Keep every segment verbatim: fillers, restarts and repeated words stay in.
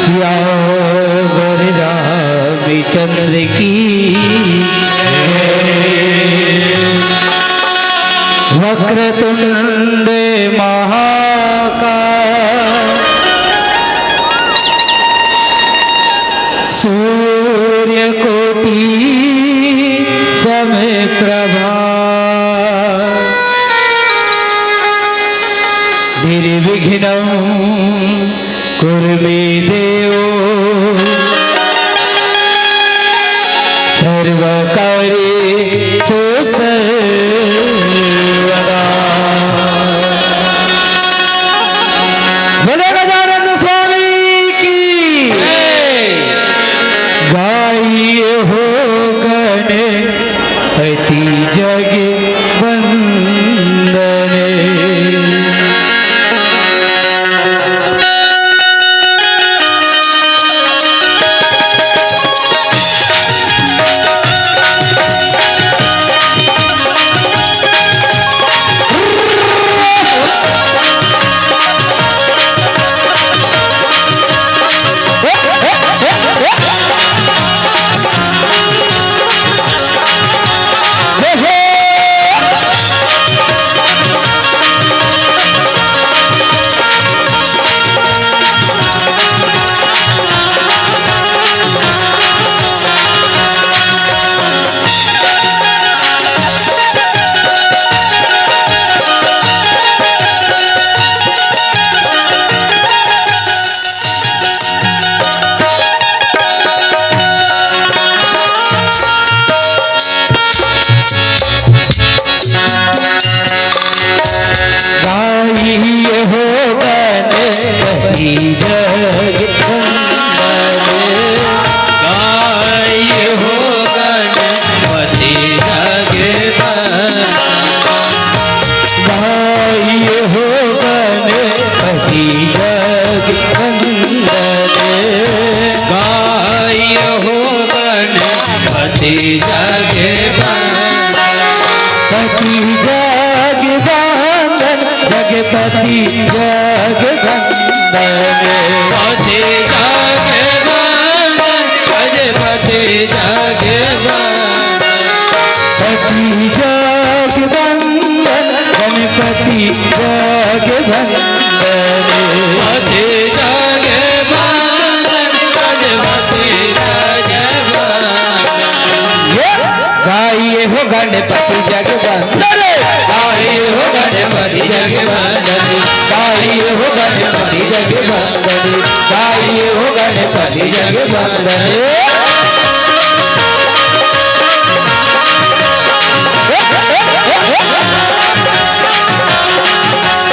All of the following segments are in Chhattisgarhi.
सियावर रामचंद्र की जय। वक्रतुंड महाकाय, सूर्य कोटि समप्रभा, निर्विघ्नं कुरु मे देव सर्वकार्येषु सर्वदा। बोले गजानन स्वामी की। गाई हो गणपति जग वंदन। गाई हो गणपति जग वंदन। गाई हो गणपति जग वंदन। गाई हो गणपति जग वंदन। गाई हो गणपति जग वंदन। पति जग वंदन, जगपति जग वंदन। पति जग वंदन, जगपति जग वंदन। पति जग वंदन, गणपति जग वंदन। पति जग वंदन, गणपति जग वंदन। ये गाई हो गणपति जग वंदन। गाई हो गणपति जग वंदन। गाई हो गणपति जग वंदन। गाई हो गणपति जग वंदन।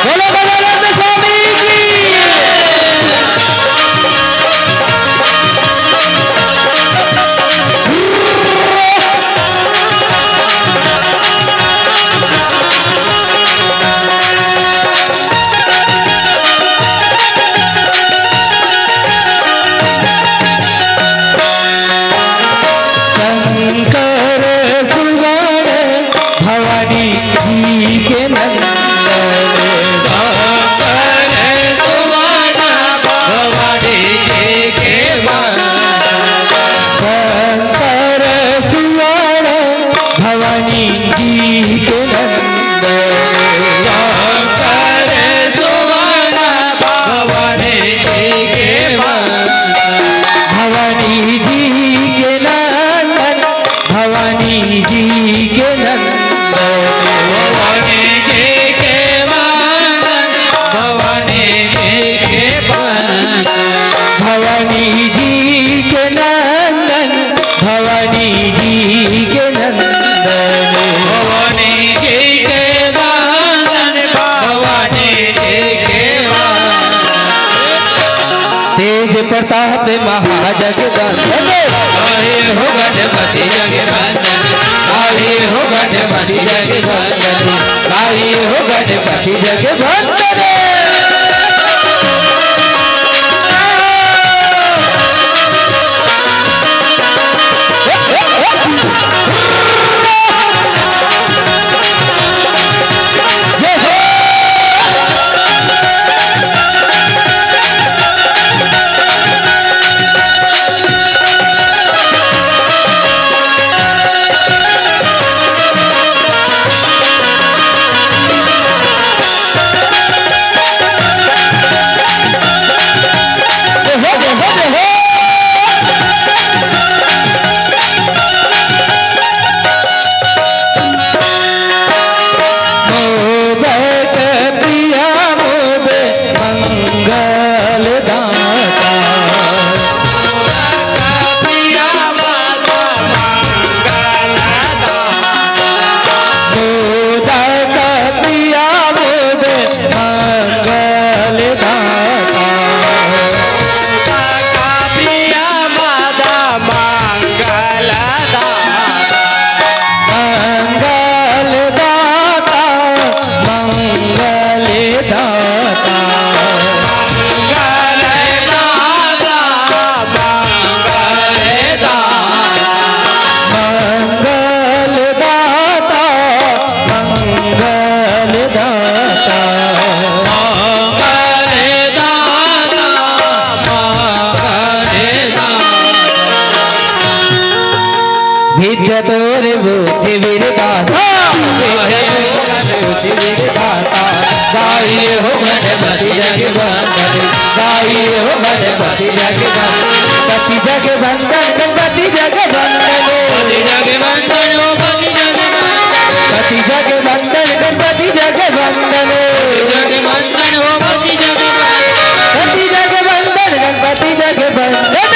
बोलो गजानन स्वामी की। भवानी जी के नंदन, भवानी जी के नंदन। भवानी जी के नंदन, भवानी जी के नंदन। तेज प्रताप महाजगवंदन। गाए हो गणपति जगवंदन, गाए हो गणपति जगवंदन, गाए हो गणपति जगवंदन। मोदक प्रिय मोद मंगल दाता। मोदक प्रिय मोद मंगल दाता। प्रिय मोद मंगल दाता। मंगल दाता, मंगल दाता। मंगल दाता, मंगल दाता। मंगल दाता, मंगल दाता। मंगल दाता, मंगल दाता। विद्या तोर बुद्धि विधाता, विद्या तोर बुद्धि विधाता। गाए हो गणपति जगवंदन, गाए हो गणपति जगवंदन। पति जगवंदन, गणपति जगवंदन। पति जगवंदन, ओ पति जगवंदन। पति जगवंदन, गणपति जगवंदन। पति जगवंदन, ओ पति जगवंदन। पति जगवंदन, गणपति जगवंदन।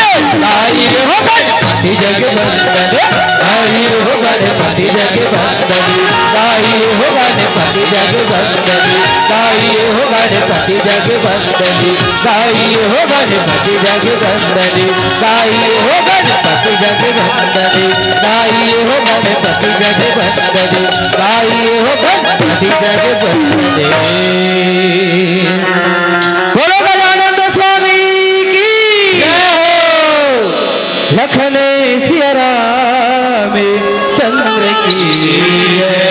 गाए हो गणपति जगवंदन, गाए हो गणपति जगवंदन, गाए हो गणपति जगवंदन, गाए हो गणपति जगवंदन, गाए हो गणपति जगवंदन, गाए हो गणपति जगवंदन, गाए हो गणपति जगवंदन, गाए हो गणपति जगवंदन। बोलो गजानंद स्वामी की जय हो। लखन सिया राम चंद्र की जय।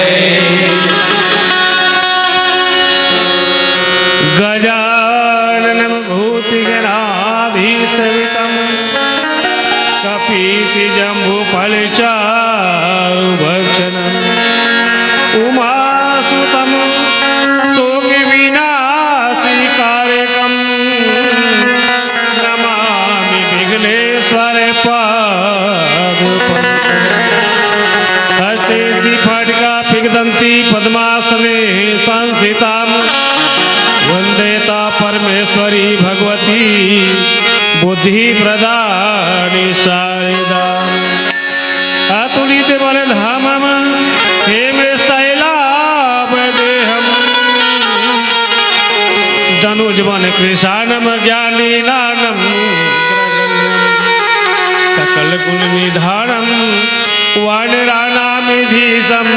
गजानन भूत गणाधीश वितम कपीति जम्बू फलचारु भक्षणम उमासुतम शोक विनाशी कारकम नमामि विघ्नेश्वर पाद पंकजम। हस्ते श्री फटका पिकदंती पद्मासने संस्थिता वंदे ता परमेश्वरी भगवती बुद्धि प्रदान शारदा। अतुलित बल धामम हेम शैलाभ देहम दनुज बन कृशानम ज्ञानी नानम सकल गुण निधानम वानराणाम धीशम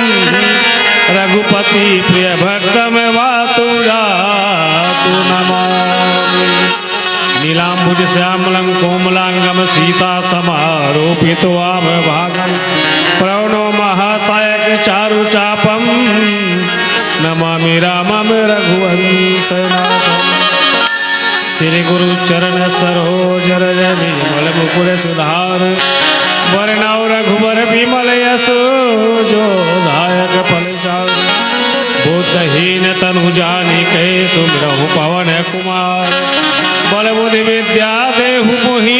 रघुपति प्रिय भक्तम वातु जातु नमामि। नीलाम्बुज श्यामलं कोमलांगम सीता समारोपित वाम भागम प्रणो महासायक चारु चापम नमामि रामम रघुवंश नाथम। श्री गुरु चरण सरोज रज निजमल मुकुर सुधार वरनौ रघुबर विमल यशो जो दायक फल चारु। बुद्धहीन तनु जानिके सुमिरहु पवन कुमार। बल बुद्धि विद्या देहु मोहि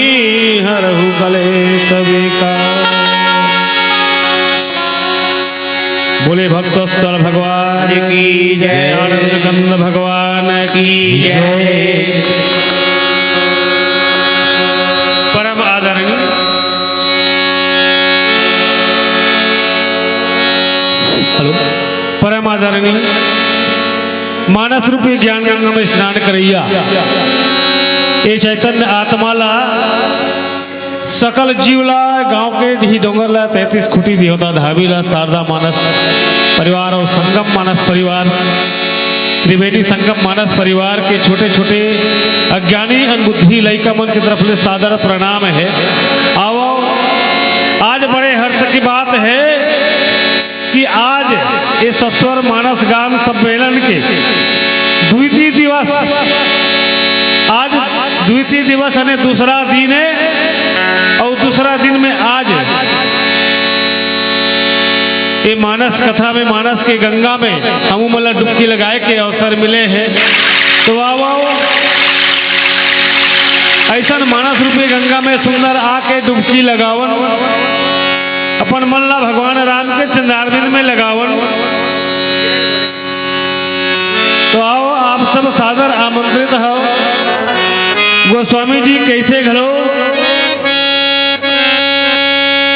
हरहु कलेश विकार। बोले भक्तस्थल भगवान की जय। आनंद कंद भगवान की जय। आदरणीय मानस रूपी ज्ञान गंगा में स्नान करैया ये चैतन्य आत्मा ला, सकल जीव ला, गांव के डीह डोंगर ला, तैंतीस खूंटी देवता धामी ला, शारदा मानस परिवार और संगम मानस परिवार, त्रिवेणी संगम मानस परिवार के छोटे छोटे अज्ञानी अनबुद्धि लइका मन की तरफ ले सादर प्रणाम है। आवो, आज बड़े हर्ष की बात है कि आज ये सस्वर मानस गान सम्मेलन के द्वितीय दिवस, आज द्वितीय दिवस यानी दूसरा दिन है और दूसरा दिन में आज ये मानस कथा में, मानस के गंगा में हमू मन ला डुबकी लगाए के अवसर मिले है। तो आओ, आओ, ऐसन मानस रूपी गंगा में सुंदर आके डुबकी लगावन, अपन मन ला भगवान राम के चरणारविंद में लगावन। तो आओ, आप सब सादर आमंत्रित हो। गोस्वामी जी कहिथे घलो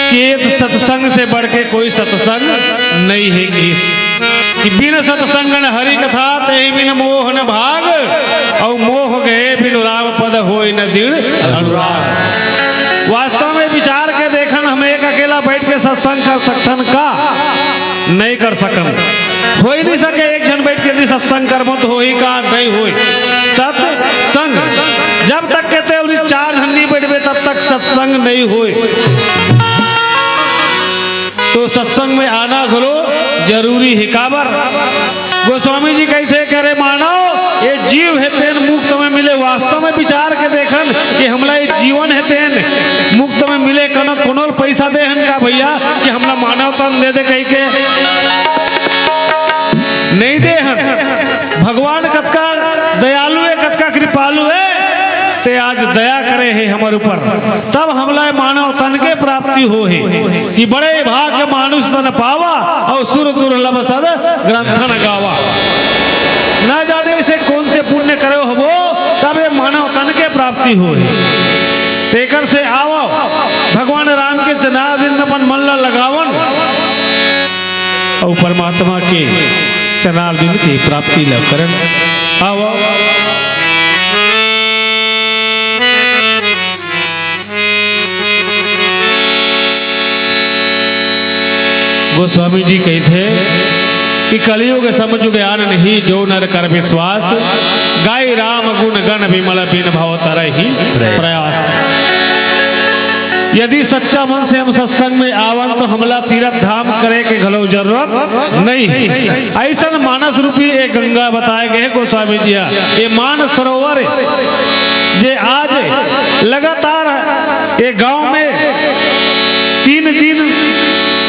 कि एक सत्संग से बढ़ के कोई सत्संग नहीं है कि, कि बिन सत्संग न हरि कथा, ते बिन मोह न भाग, और मोह गए बिन राम पद होय न दृढ़ अनुराग। वास्तव में विचार के देखन, हम एक अकेला बैठ के सत्संग कर सकथन का? नहीं कर सकन। हो ही नहीं सके, एक झन बैठ के यदि सत्संग करबो तो होही का? नहीं होय। सत्संग जब तक कहते उन्हीं चार झन नहीं बैठबे तब तक सत्संग नहीं होय। तो सत्संग में आना घलो जरूरी है। काबर? गोस्वामी जी कहिथे, करे मानव, ये जीव है तेन मुक्त में मिले। वास्तव में विचार के देखन कि हमला ये जीवन है तेन मुक्त में मिले, कनो कोनो पैसा दे हन का भैया कि हमला मानव तन दे दे कहि के? नहीं दे हन। भगवान कतका दयालु है, कतका कृपालु है, ते आज दया करे है हमर ऊपर, तब हमला मानव तन के प्राप्ति हो है कि बड़े भाग्य मानुष तन पावा और सुर दुर्लभ सद ग्रंथन गावा। न जाने से कौन से पुण्य करे होबो, तब ये मानव तन के प्राप्ति हो है। तेकर से आवो, भगवान राम के चरणारविंद अपन मन ला लगावन और परमात्मा के चरणारविंद के प्राप्ति ला करन। आवो। गोस्वामी जी कहिथे कि कलयुग सम जुग आन नहीं, जो नर कर विश्वास, गाय राम गुण गण विमल बिन भव तरहि प्रयास। यदि सच्चा मन से हम सत्संग में आवन तो हमला तीरथ धाम करे के घलो जरूरत नहीं। ऐसन मानस रूपी एक गंगा बताए गए गोस्वामी जी हा। ये मान सरोवर जे आज लगातार ये गांव में तीन दिन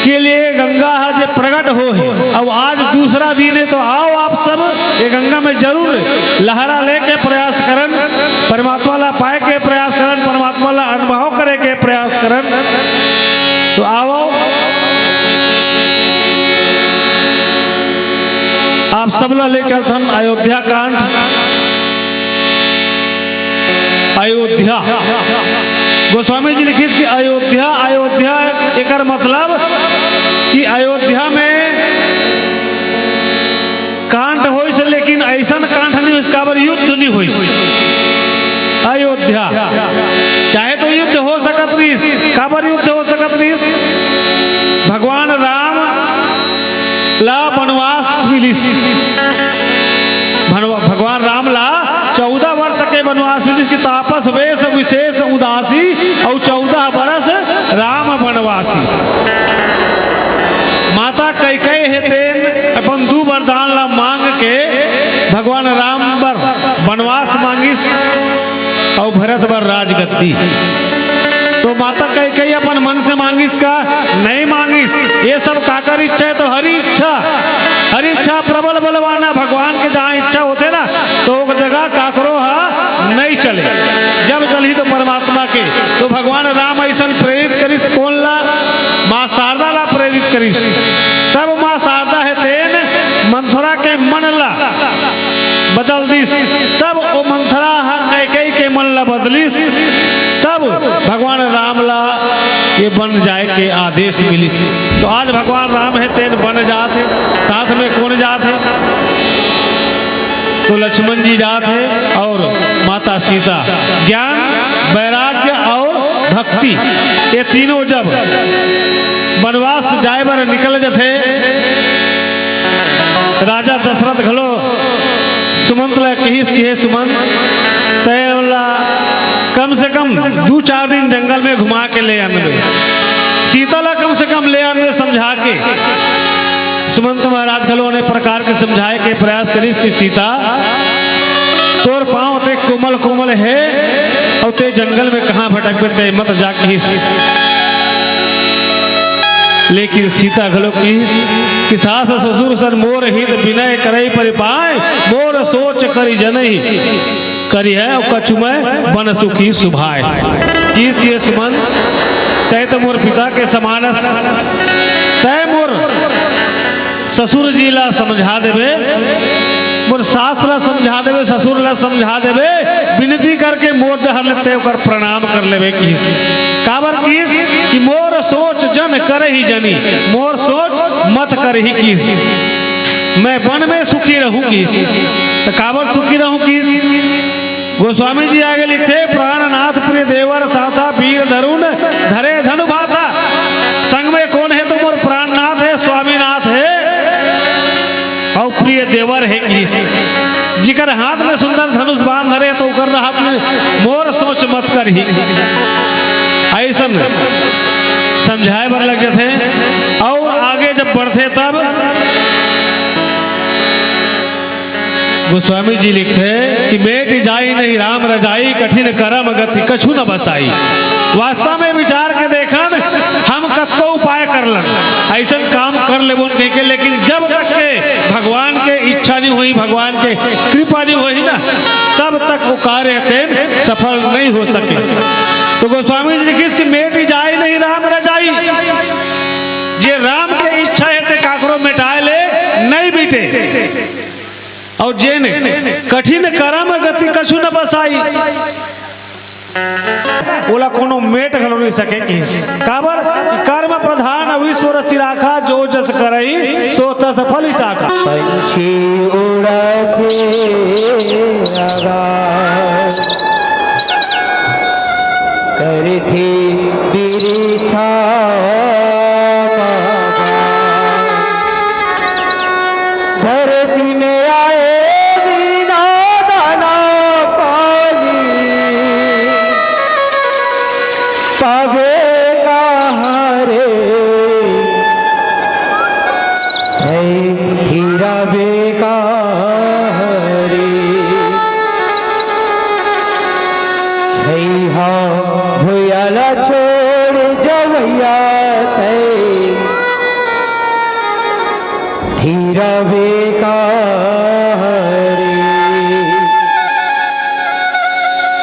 के लिए गंगा हा जे प्रकट हो है, अब आज दूसरा दिन है, तो आओ आप सब ये गंगा में जरूर लहरा लेके प्रयास करन, परमात्मा ला पाए के प्रयास करन, परमात्मा ला अनुभव करे के प्रयास करन। तो आवो, आप सब ला ले चलथन अयोध्या कांड। अयोध्या, गोस्वामी जी लिखिस कि अयोध्या, अयोध्या एकर मतलब कि अयोध्या में कांड होइस, लेकिन ऐसन कांड नहीं होइस, काबर युद्ध नहीं होइस। अयोध्या, चाहे तो युद्ध हो सकत रहिस, काबर युद्ध हो सकत रहिस? भगवान राम ला वनवास मिलिस। भनवा-, भगवान राम ला चौदह वर्ष के वनवास मिलिस कि तापस वेश विशेष उदासी, और चौदह बरस राम वनवासी। माता कैकेयी हे तेन अपन दू वरदान ला मांग के भगवान राम बर वनवास मांगिस और भरत बर राजगद्दी। तो माता कैकेयी अपन मन से मांगिस का? नहीं मांगिस। ये सब काकर इच्छा है? तो हरि इच्छा। हरि इच्छा प्रबल बलवाना। भगवान के जहाँ इच्छा होथे ना, तो वो जगह काकरो हा नहीं चले। जब चलही तो परमात्मा के। तो भगवान राम ऐसन प्रेरित करिस कोन ला? माँ शारदा ला प्रेरित करिस। तब माँ शारदा हे तेन मंथरा के मन ला बदल दिस। तब वो मंथरा हा कैकेयी के मन ला बदलिस। तब भगवान राम ला के बन जाए के आदेश मिलिस। तो आज भगवान राम हे, तेन बन जात हे, साथ में कोन जात हे? तो लक्ष्मण जी जात हे अउ माता सीता। ज्ञान, वैराग्य अउ भक्ति, ये तीनों जब बनवास जाए बर निकल जथे, राजा दशरथ घलो सुमंत ला कहिस कि हे सुमंत, तैं ओला कम से कम दू चार दिन जंगल में घुमा के ले आनबे, सीता ला कम से कम ले आनबे समझा के। सुमंत महाराज घलो अनेक प्रकार के समझाए के प्रयास करिस कि सीता, तोर पाँव ते कोमल कोमल हे, अउ ते जंगल में कहाँ भटकबे, ते मत जा कहिस। लेकिन सीता घलो कहिस कि सास ससुर सन मोर हित बिनय करई परिपाय, मोर सोच करि जनहि करिहैं कछु मैं बन सुखी सुभाय। कहिस कि हे सुमंत, तैं तो मोर पिता के समान अस, तैं मोर ससुर जी ला समझा देबे, मोर सास ला समझा देबे, ससुर ला समझा देबे, बिनती करके मोर डहर ले तैं ओकर प्रणाम कर लेबे कहिस। काबर कहिस कि मोर सोच जन करहि जनि, मोर सोच मत करहि कहिस। मैं बन में सुखी रहूं कहिस। त काबर सुखी रहूं कहिस? गोस्वामी जी आगे लिखथे, प्राणनाथ प्रिय देवर साथा वीर धरुन धरे धनु भाथा। संग में कोन हे? तो मोर प्राणनाथ हे, स्वामीनाथ हे अउ प्रिय देवर हे कहिस। जिकर हाथ में सुंदर धनुष बाण धरे, तो ओकर हाथ में मोर सोच मत करही। अइसन समझाए बर लग जथे अउ आगे जब बढ़थे तब गोस्वामी जी लिखथे कि मेटि जाइ नहीं राम रजाई, कठिन करम गति कछु न बसाई। वास्तव में विचार के देखन, हम कतको उपाय कर लन, अइसन काम कर लेबोन कहिके, लेकिन जब तक के भगवान के इच्छा नहीं होही, भगवान के कृपा नहीं होही ना, तब तक वो कार्य तेन सफल नहीं हो सके। तो गोस्वामी जी लिखिस कि मेटि जाइ नहीं राम रजाई, जे राम के इच्छा हे ते काकरो मेटाए ले नहीं बीटे। अउ जेन कठिन करम गति कछु न बसाई, ओला कोनो मेट घलो नहीं सके कहिस। काबर? कर्म प्रधान विश्व रचि राखा, जो जस करही सो तस फल चाखा। पंछी उड़त आकाश, करथे बिरिछा धरती में आए बिना दाना पानी पावे कहाँ रे? है हीरा बेकार रे। छैहा भुइयां ला छोड़ जवइया तै हीरा बेकार रे।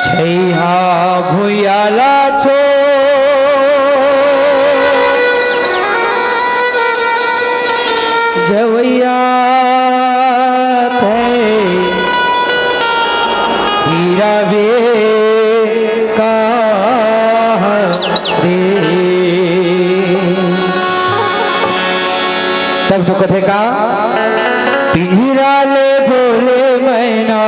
छैहा भुइयां ला छोड़ जवइया तै हीरा बेकार रे। तब तो कथे का, पिंजरा ले बोले मैना,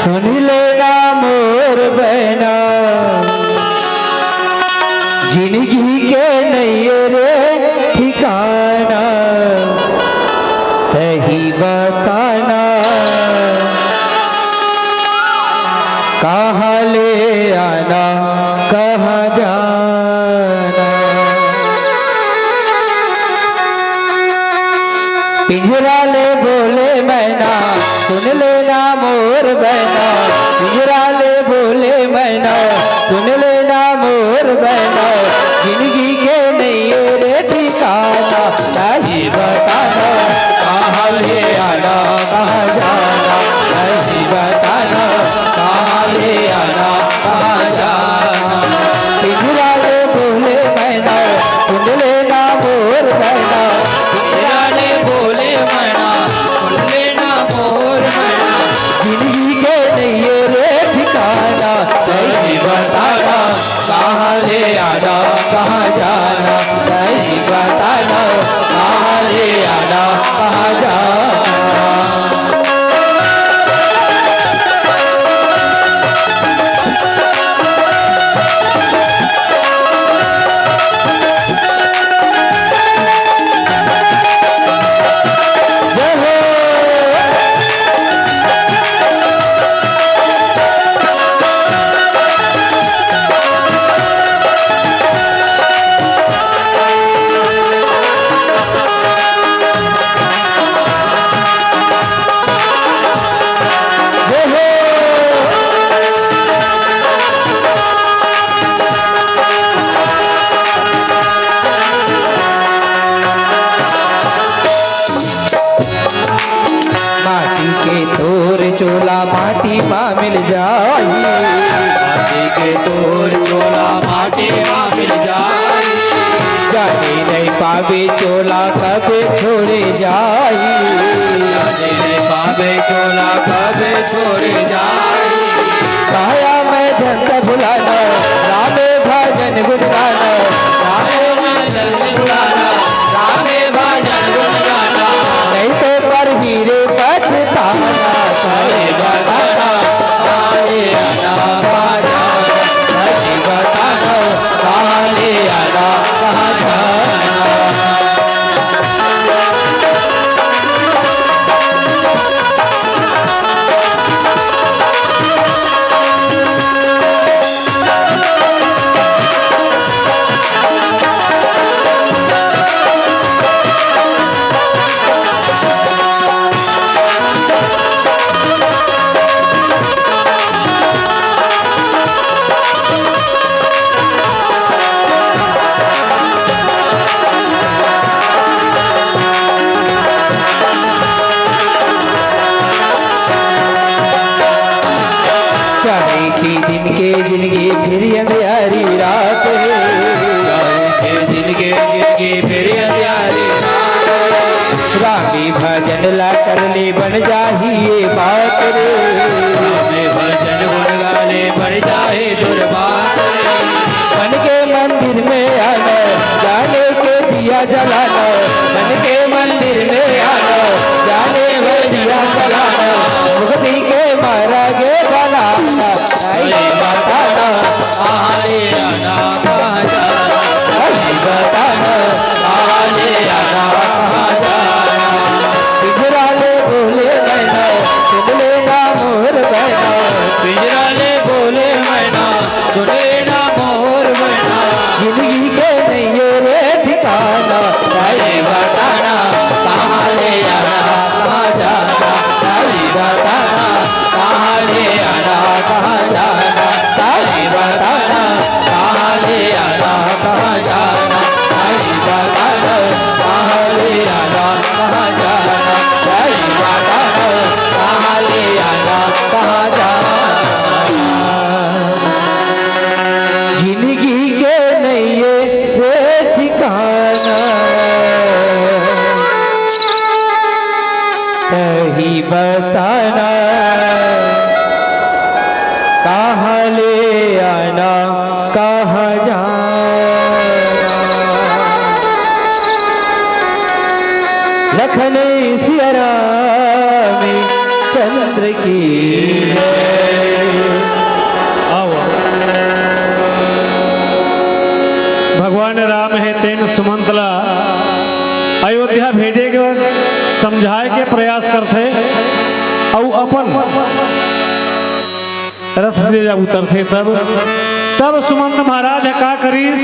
सुन लेना मोर बैना, जिंदगी के नैये रे ठिकाना, तही बताना, कहाँ ले आना, कहाँ जाना। पिंजरा ले बोले मैना, सुन लेना मोर बैना। पिंजरा ले बोले मैना, सुन लेना मोर बैना। जिंदगी के नैये रे ठिकाना, नहीं बताना, कहाँ ले आना, कहाँ जाना। नहीं बताना, कहाँ ले आना, कहाँ जाना। पिंजरा ले बोले मैना, सुन लेना मोर बैना। पिंजरा ले बोले मैना, सुन लेना मोर बैना। जिंदगी के नैये कहाँ जाना, नहीं बताना, कहाँ ले आना, कहाँ जाना। जय हो। माटी के तोर चोला माटी मा मिल जाही। माटी के तोर चोला माटी मा मिल जाही। जाने नहीं पावे चोला कब छोड़े जाही। जाने नहीं पावे चोला कब छोड़े जाही। काया मैं झंड भुलाना, रामे भजन गुण गाना। रामे भजन गुण गाना, रामे भजन गुण गाना। नहीं तो पर हीरे पछताना। काले बताना, काले आना बाजाना। नहीं बताना, काले आना बाजाना। चाहे के दिन के जिंदगी फिर अंधियारी रात है। चाहे के दिन के जिंदगी फिर अंधियारी रात है। रामी भजन ला कर ले बन जाही ये बात रे। रामी भजन गुण गा ले बन जाही तोर बात रे। मन के मंदिर में आना, जाने के दिया जलाना। मन के मंदिर में आना, जाने के दिया जलाना। मुक्ति के मार्ग बनाना। नहीं बताना, आले आना कहाँ जाना। नहीं बताना, आले आना कहाँ जाना। पिंजरा ले बोले मैना, सुन लेना मोर बहना। पिंजरा ले बोले मैना, सुन लेना मोर बहना। जिंदगी के नहीं ये रे ठिकाना। नहीं बताना, कहाँ ले आना, कहाँ जाना। नहीं बताना, कहाँ ले आना, कहाँ जाना। नहीं बताना, कहाँ ले आना, कहाँ जाना। नहीं बताना, कहाँ ले आना, कहाँ जाना। नहीं बताना, कहाँ ले आना, कहाँ जाना। जिंदगी के नहीं ये से ठिकाना, कहीं बताना, कहाँ ले आना, कहाँ जाना। लखन सिया राम चंद्र की जय। आओ। भगवान राम हे तेन सुमंत ला अयोध्या भेजे के, समझाए के प्रयास करथे, अउ अपन रथ से जब उतरथे तब, तब सुमंत महाराज ह का करिस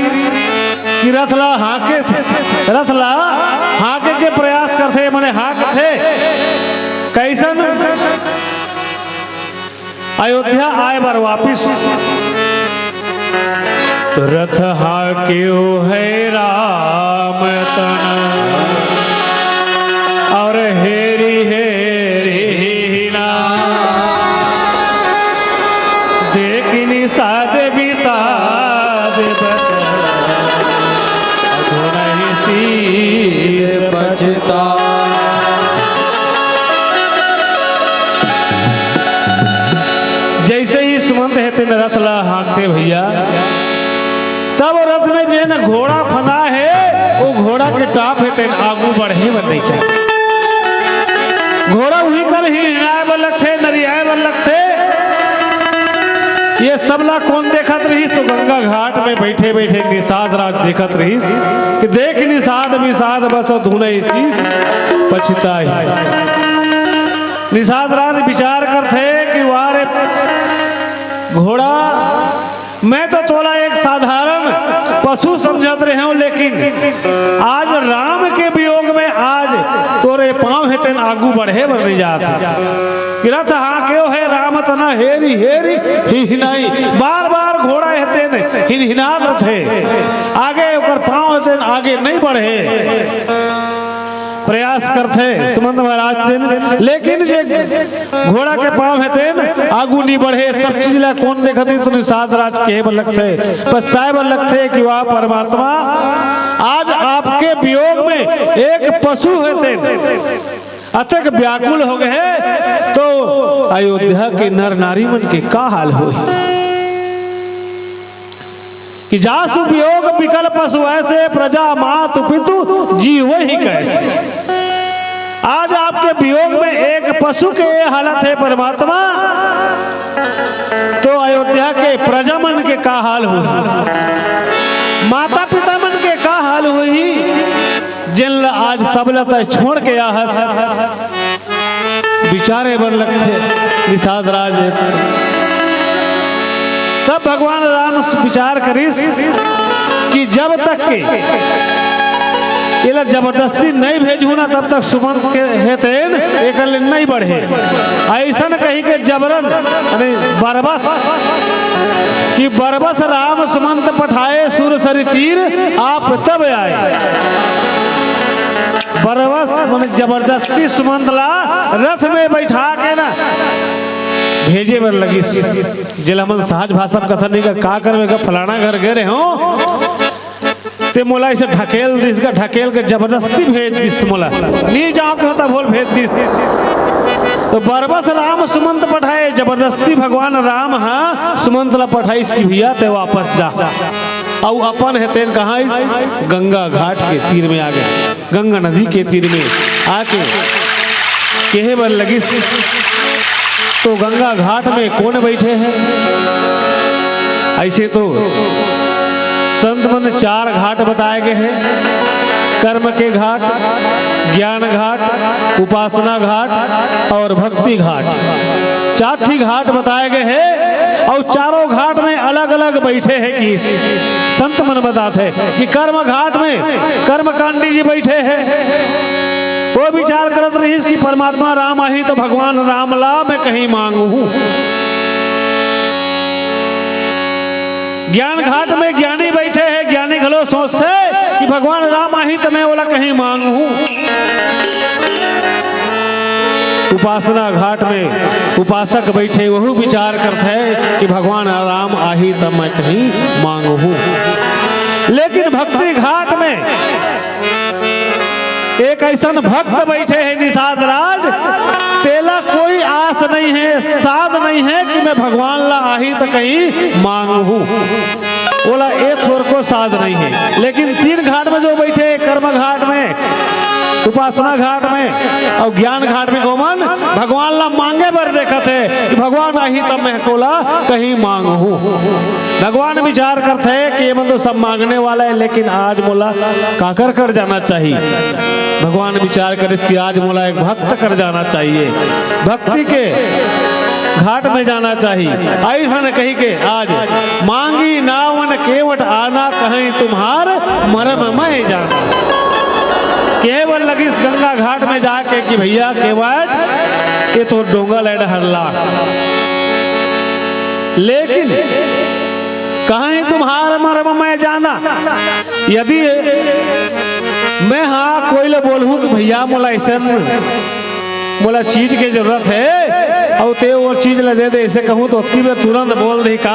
कि रथ ला हाँके, रथ ला हाँके के प्रयास करथे, मने हाँकथे। कइसन? अयोध्या आए बर वापिस। तो रथ हाँक्यो है राम तन, अउ हेरी हेरी ना, देखि निषाद विषाद बचन, अधुनहि शीस पछता। जइसे ही सुमंत हे तेन रथ ला हाँकथे भइया, तब रथ में जेन घोड़ा फंदा हे, वो घोड़ा के टाप हे, तेन आगू बढ़े बर नहीं चाहे। घोड़ा उही कर हिनहिनाए बर लगथे, नरियाए बर लगथे। ये सबला कौन देखत रहिस? तो गंगा घाट में बैठे बैठे निषाद राज देखत रहिस कि देख निषाद विषाद बस धुन शीश पछताई। निषाद राज विचार करथे कि वाह रे घोड़ा, मैं तो तोला एक साधारण पशु समझत रहे हूं, लेकिन आज राम के वियोग में आज तोरे पांव हे तेन आगू बढ़े बर नहीं जात हे। कि रथ हांकेव हे राम तना हेरी हेरी हिनहिनाई, बार बार घोड़ा हे तेन हिनहिनात रथे, आगे ओकर पांव हे तेन आगे नहीं बढ़े। प्रयास करथे सुमंत महाराज तेन, लेकिन जे घोड़ा के पांव हे तेन आगू नी बढ़े। सब चीज ला कौन देखत हे? तो निषाद राज कहे बर लगथे, पछताए बर लगथे कि वाह परमात्मा, आज आपके वियोग में एक पशु हे तेन अतेक व्याकुल हो गए हे, तो अयोध्या के नर नारी मन के का हाल होही? कि जासु वियोग बिकल पशु ऐसे, प्रजा मातु पितु जीवहि कैसे। आज आपके वियोग में एक पशु के ये हालत हे परमात्मा, तो अयोध्या के प्रजा मन के का हाल होही, माता पिता मन के का हाल होही, जेन ला आज सब ला तैं छोड़ के आहस। विचारे बर लगथे निषाद राज। तब भगवान राम विचार करिस कि जब तक के एला जबरदस्ती नहीं भेजहूं ना, तब तक सुमंत के हे तेन एकर ले नहीं बढ़े। अइसन कहि के जबरन, यानी बरबस, कि बरबस राम सुमंत पठाए सुर सरि तीर आप तब आए। बरबस मन जबरदस्ती सुमंत ला रथ में बैठा के ना भेजे बर लगिस। जेला हमन सहज भाषा में कथन नहीं का, का करबे का, फलाना घर गे रहे हों, ते मोला इसे ढकेल दिस का, ढकेल के जबरदस्ती भेज दिस मोला, नी जाओ कहता बोल भेज दिस। तो बरबस राम सुमंत पठाए, जबरदस्ती भगवान राम हा सुमंत ला पठाइस कि भैया ते वापस जा। अउ अपन हे तेन कहाँ आइस? गंगा घाट के तीर में आ गे। गंगा नदी के तीर में आके कहे बर लगिस, तो गंगा घाट में कौन बैठे हे? ऐसे तो संत मन चार घाट बताए गए हैं, कर्म के घाट, ज्ञान घाट, उपासना घाट और भक्ति घाट। चार ठी घाट बताए गए हैं और चारों घाट में अलग-अलग बैठे हैं कि संत मन बताथे कि कर्म घाट में कर्मकांडी जी बैठे हैं। वो विचार करत रहिस कि परमात्मा राम आही तो भगवान राम ला मैं कहीं मांगहूं। ज्ञान घाट में ज्ञानी बैठे हैं, ज्ञानी घलो सोचथे कि भगवान राम आही तो मैं ओला कहीं मांगहूं। उपासना घाट में उपासक बैठे, वहू विचार करथे कि भगवान राम आही त मैं कहीं मांगहूं। लेकिन भक्ति घाट में एक ऐसन भक्त बैठे हे निषाद राज, तेला कोई आस नहीं हे, साध नहीं हे कि मैं भगवान ला आही त कहीं मांगहूं। ओला ए थोरको साध नहीं हे। लेकिन तीन घाट में जो बैठे हे, कर्म घाट में, उपासना घाट में और ज्ञान घाट में, ओमन भगवान ला मांगे बर देखत हे कि भगवान आही तब मैं कोला कहीं मांगहूं। भगवान विचार करथे कि ये मन तो सब मांगने वाला हे, लेकिन आज मोला काकर कर जाना चाहिए। भगवान विचार करिस कि आज मोला एक भक्त कर जाना चाहिए। भक्ति के घाट में जाना चाहिए। अइसन कहि के आज मांगी नावन केवट आना, कहीं तुम्हार मरम मैं जाना। केवल लगिस गंगा घाट में जाके कि भैया केवट, ये तो डोंगा ले डहरला, लेकिन कहीं तुम्हार मरम मैं जाना। यदि मैं हा कोई ले बोलहूं कि भैया मोला ऐसन मोला चीज के जरूरत हे, अउ ते वो चीज ला दे दे, ऐसे कहूं तो ओतकी बेर तुरंत बोल देही का,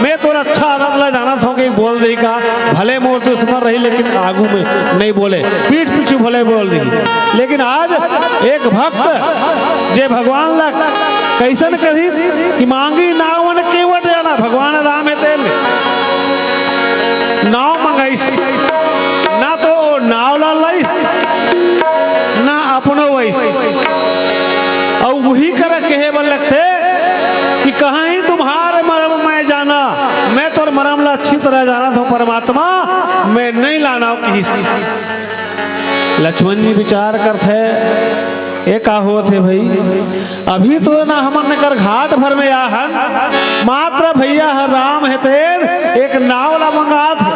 मैं तोर अच्छा आदत ला जानत हों कि बोल देही का, भले मोर दुश्मन रही लेकिन आगू में नहीं बोले, पीठ पीछू भले बोल देही। लेकिन आज एक भक्त जे भगवान ला कइसन कही कि मांगी नावन केवट जाना, भगवान राम हे तेन नाव मंगाइस, ना तो नाव ला लाइस, ना अपनो वइस। अउ उही करा कहे बर लगथे कि कहाँ ही तुम्हारे मरम मैं जाना, मैं तोर मरम ला अच्छी तरह जानत हँव परमात्मा, मैं नइ लानँव किहिस। लक्ष्मण जी विचार करथे, ए का होत हे भई? अभी तो ना हमन एकर घाट भर में आहन, मात्र भइया ह राम हे तेन एक नाव ला मंगात हे,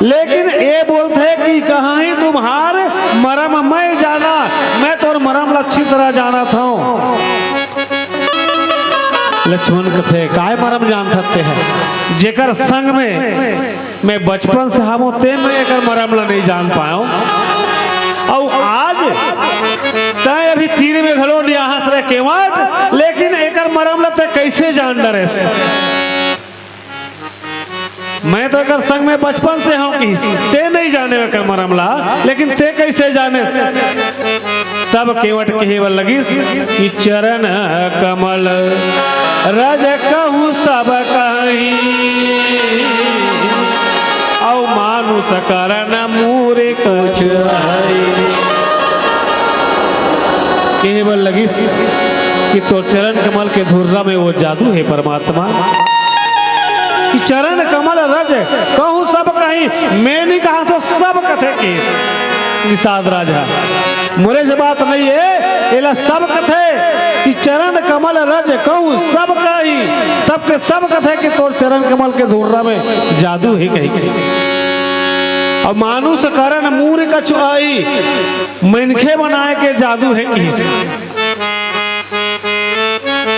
लेकिन ए बोलथे कि कहाँ ही तुम्हार मरम मैं जाना, मैं तोर मरम ला अच्छी तरह जानत हँव। लक्ष्मण कथे, काय मरम जानत हस तेंह? जेकर संग में मैं बचपन से हवँव, तेन मैं एकर मरम ला नइ जान पाएँव। अउ आज तैं अभी तीर में घलो नइ आहस रे केवट, लेकिन एकर मरम ला तैं कइसे जान डरेस? मैं तो एकर संग में बचपन से हँव किहिस, तें नइ जानेस एकर मरम ला, लेकिन तें कइसे जानेस? तब केवट कहे बर लगिस कि चरण कमल रज कहूँ सब कहीं, अउ मानुष करन मूर कछु आही। कहे बर लगिस कि तोर चरण कमल के धुर्रा में वो जादू हे परमात्मा, कि चरण कमल रज कहूँ सब कहीं, मैं नइ कहँव तो सब कथे कि निषाद राज ह। मोरे से बात नइ हे, एला सब कथे कि चरण कमल रज कहूँ सब कहीं, सबके सब कथे कि तोर चरण कमल के धुर्रा में जादू हे कहिके। अउ मानुष करन मूर कछु आही, मनखे बनाए के जादू हे किहिस।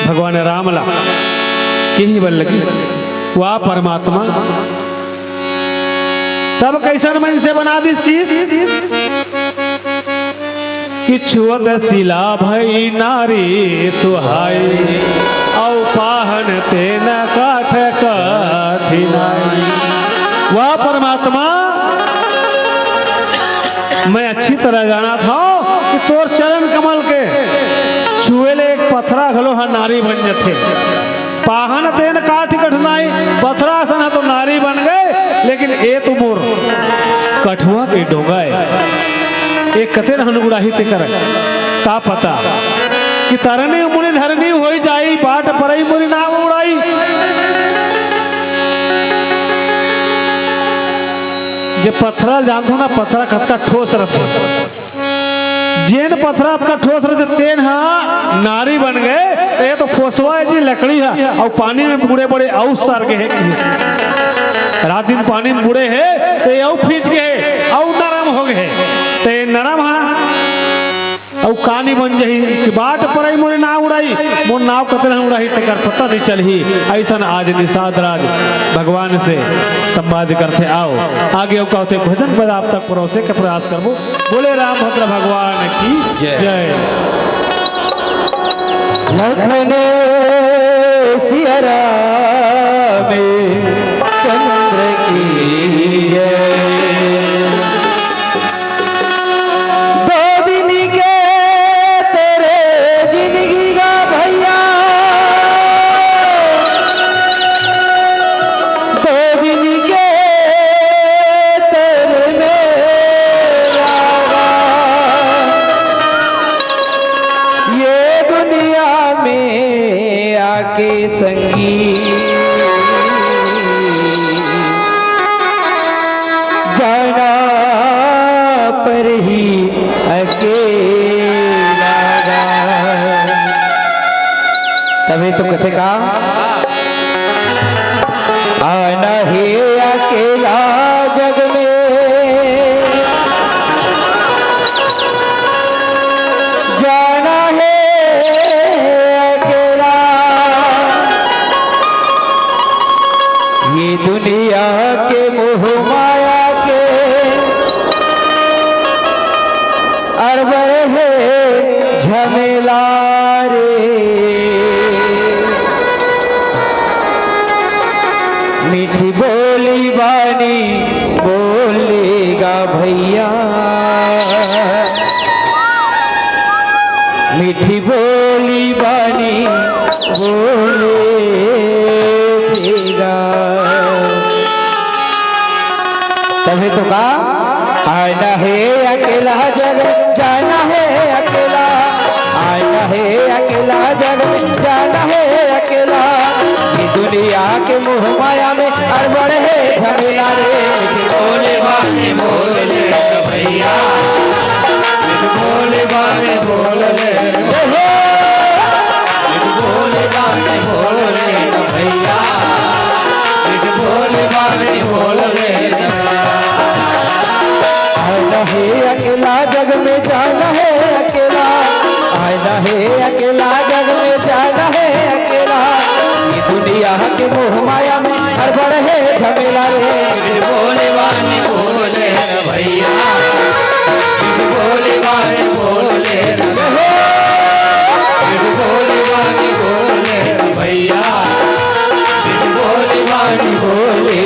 भगवान राम ला कहे बर लगिस, वाह परमात्मा, तब कइसन मनसे बना दिस किहिस कि छुअत सिला भई नारी सुहाई, अउ पाहन तेन काठ कठिनाई। वाह परमात्मा, मैं अच्छी तरह जानत हँव कि तोर चरण कमल के छुए ले एक पथरा घलो ह नारी बन जथे। पाहन तेन काठ कठिनाई, पथरा असन ह तो नारी बन गे, लेकिन ए तो मोर कठुआ के डोंगा ए। ए कतेक हन उड़ाही तेकर का पता कि तरनी मुनि धरनी होई जाई, बाट परई मोरी नाव उड़ाई। जे पथरा ल जानथो ना, पथरा कतका ठोस रथे। जेन पथरा अतका ठोस रथे, तेन ह नारी बन गे। त ए तो फोसवा ए जी लकड़ी ह, अउ पानी में बूड़े बूड़े अउ सर गे हे किहिस। रात दिन पानी में बूड़े हे, त ए अउ फींच गे हे, अउ नरम हो गे हे। त ए नरम ह अउ कानी बन जही कि बाट परई मोरे नाव उड़ाई, मोर नाव कतरा उड़ाही तेकर पता नइ चलही। अइसन आज निषाद राज भगवान से संवाद करथे। आओ आगे अउ कहथे, भजन बजाप तक परोसे के प्रयास करबो। बोले रामभद्र भगवान की जय। जय। लखन सिया राम चंद्र की जय। दो दिन के तेरे जिंदगी का भैया, दो दिन के तेरे मेरा, ये दुनिया में आके संगी जाना पर ही अकेला। तभी तो कथे का आना है अकेला जग में, जाना है अकेला। ये दुनिया के मोह माया के अड़बड़ हे झमेला रे। मीठी बोली बानी बोलेगा भैया, मीठी बोली बानी बोलेगा। तो का? आना हे अकेला जग में, जाना हे अकेला। आना हे अकेला जग में, जाना हे अकेला। ये दुनिया के मोह माया में अड़बड़ हे झमेला रे। बोले बानी बोले भैया, बोले बानी बोले। बोले बानी बोले भैया, बोले बानी बोले। आना हे अकेला जग में, जाना हे अकेला। आना हे अकेला जग में, जाना हे अकेला। ये दुनिया के मोह माया में हड़बड़ हे झमेला रे। बोले बानी बोले भैया, बोले बानी बोले। बोले बानी बोले भैया, बोले बानी बोले।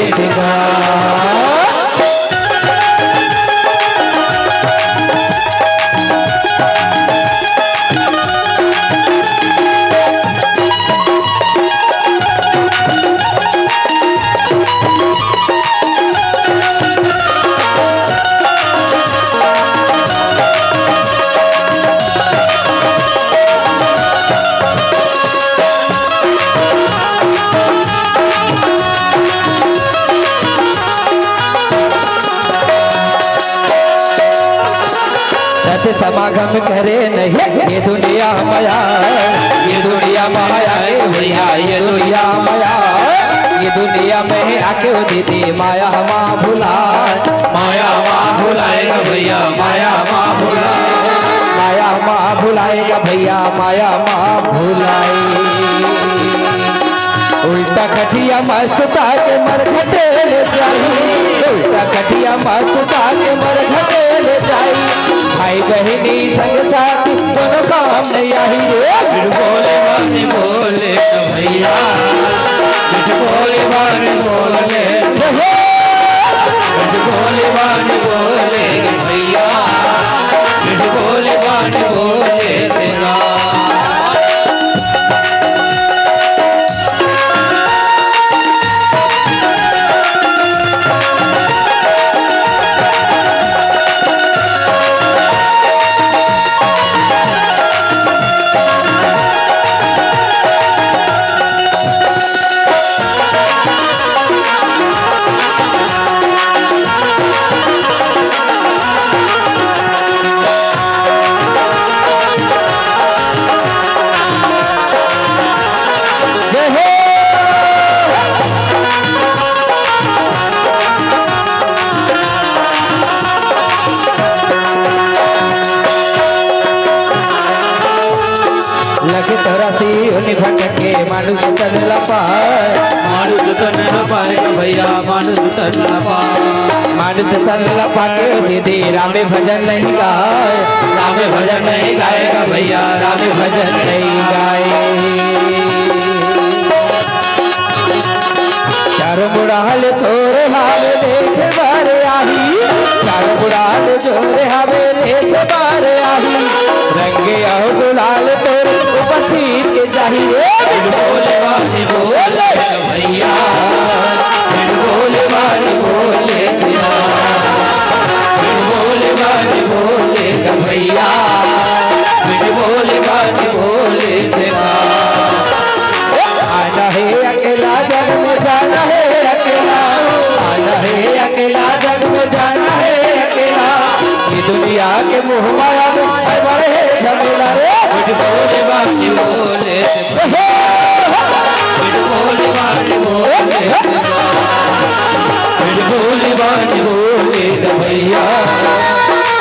सत समागम करे नहीं ये दुनिया माया, ये दुनिया माया, ए भैया, ये दुनिया माया। ये दुनिया में आके ओ दीदी माया मा भुलाए, माया मा भुलाए गा भैया, माया मा भुलाए, माया मा भुलाए गा भैया, माया मा भुलाए। उल्टा खटिया मा सुता के मर घटे ले जाई, उल्टा खटिया मा सुता के मर घटे ले जाई। भाई बहिनी संग साथी कोनो काम नहीं आही रे। फिर बोले बानी बोले तो भैया, फिर बोले बानी बोले। फिर बोले बानी बोले भैया, फिर बोले बानी बोले तेरा। लखे चौरासी उनि भटके मानुष तन ला पाए। मानुष तन ला पाए गा भैया, मानुष तन ला पाए। मानुष तन ला पाके दीदी रामे भजन नहीं गाए, रामे भजन नहीं गाए गा भैया, रामे भजन नहीं गाए। चारों मुड़ा ले सोर हावे देखे बर आही, चारों मुड़ा ले जोर हावे देखे बर आही। रंगे अउ गुलाल तोर ऊपर छीट के जाही। ए बिन बोले बानी बोले भैया, बिन बोले बानी बोले भैया, बिन बोले बानी बोले भैया, बिन बोले बानी बोले भैया। आना हे अकेला जग में, जाना हे अकेला। आना हे अकेला जग में, जाना हे अकेला। ये दुनिया के मोह माया में हड़बड़ हे झमेला रे। बिन बोले बानी बोले, बिन बोले बानी बोले, बिन बोले बानी बोले भैया,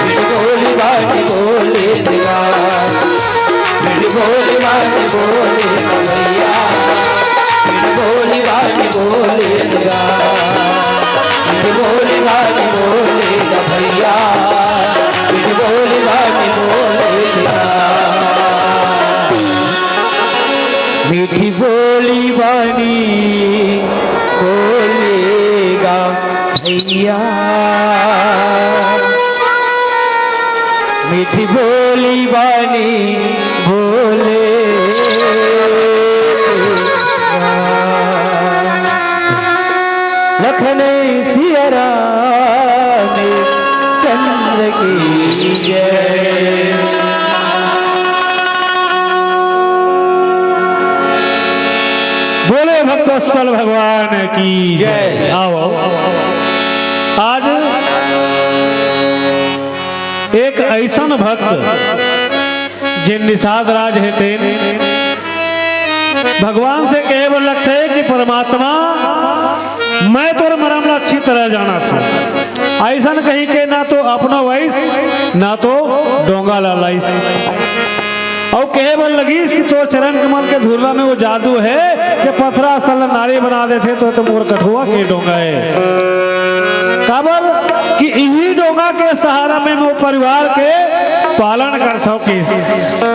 बिन बोले बानी बोले। मीठी बोली बानी बोले भैया, मीठी बोली बानी बोले तेरा, मीठी बोली बानी बोले भैया, मीठी बोली बानी बोले तेरा। मीठी बोली बानी बोलेगा भैया, मीठी बोली बानी बोले। लखन सिया राम। चंद्र की जय। बोले भक्तवत्सल भगवान की जय। आओ, आओ। आज एक ऐसन भक्त जेन निषाद राज हे तेन भगवान से कहे बर लगथे कि परमात्मा, मैं तोर मरम ला अच्छी तरह जानत हंव। अइसन कहि के ना तो अपना वाइस, ना तो डोंगा ला लाइस। अउ कहे बर लगिस कि तोर चरण कमल के धुर्रा में वो जादू हे कि पथरा सल नारी बना देथे, तो, तो मोर कठुआ के डोंगा हे। काबर कि इही डोंगा के सहारा में मोर परिवार के पालन करथंव किस,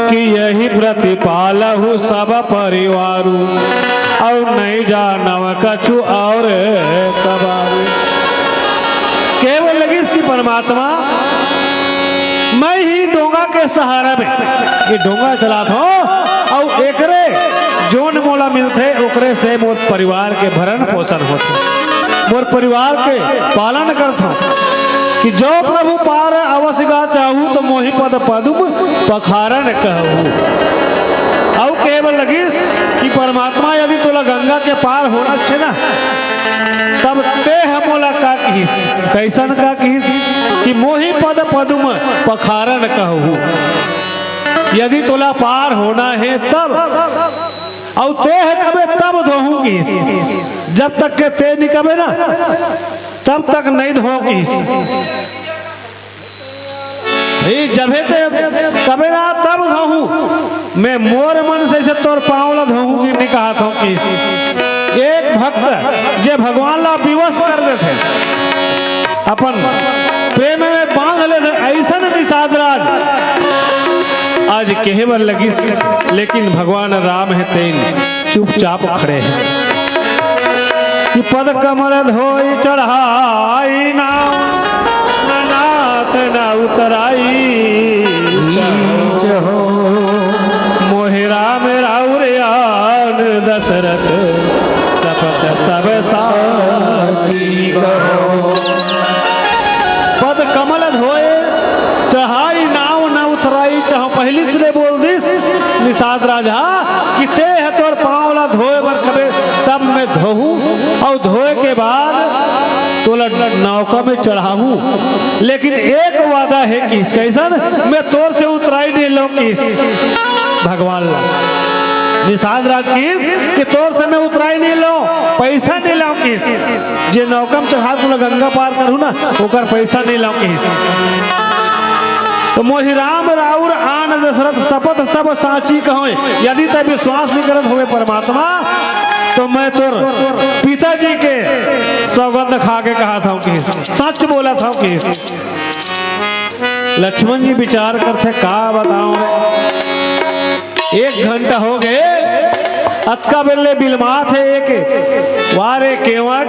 कि यही प्रतिपालहु सब परिवारु, अउ नइ जानव कछु और कबारू। कहे बर लगिस कि परमात्मा, मैं ही डोंगा के सहारा में ये डोंगा चलात हंव, अउ एकरे जोन मोला मिलथे, ओकरे से मोर परिवार के भरण पोषण होथे, मोर परिवार के पालन करथंव। कि जो प्रभु पार अवस गा चाहू, तो मोहि पद पदुम पखारन कहू। अउ कहे बर लगिस कि परमात्मा, यदि तोला गंगा के पार होना छे ना, तब तेह मोला का किहिस, कइसन का किहिस, कि मोहि पद पदुम पखारन कहू। यदि तोला पार होना हे तब, अउ तेह कबे तब धोहूं किहिस, जब तक के तें नइ कबे ना, तब तक नइ धोहूं किहिस। हे जभे तें कबे ना तब धोहूं, मैं मोर मन से, से तोर पांव ला धोहूं कि नइ कहत हंव किहिस। एक भक्त जे भगवान ला विवश कर देथे, अपन प्रेम में बांध लेथे, अइसन निषाद राज आज कहे बर लगिस, लेकिन भगवान राम हे तेन चुपचाप खड़े हे। कि पद कमल धोई चढ़ाई नाव, नात न उतराई। नीच हो। मोहि राम राउर आन दशरथ, सपत सब साची कहो। पद कमल धोए चढ़ाई नाव न उतराई। चाहो पहिली चले बोल दिस निषाद राज हा कि तेह तोर पांव ला धोए बर कबे तब मैं धोहूं, अउ धोए के बाद तोला नौका में चढ़ाहूं, लेकिन एक वादा हे किहिस, कइसन? मैं तोर से उतराई नइ लंव किहिस। भगवान ला निषाद राज किहिस कि तोर से मैं उतराई नइ लंव, पइसा नइ लंव किहिस। जे नौका में चढ़ा तोला गंगा पार करहूं ना, ओकर पइसा नइ लंव किहिस। तो मोहि राम राउर आन दशरथ, सपत सब साची कहों। यदि तें विश्वास नइ करत होवे परमात्मा, तो मैं तोर पिताजी के सौगंध खा के कहत हंव किहिस, सच बोलत हंव किहिस। लक्ष्मण जी विचार करथे, का बतावं रे, एक घंटा हो गे, अतका बेर ले बिलमात हे। एक वारे केवट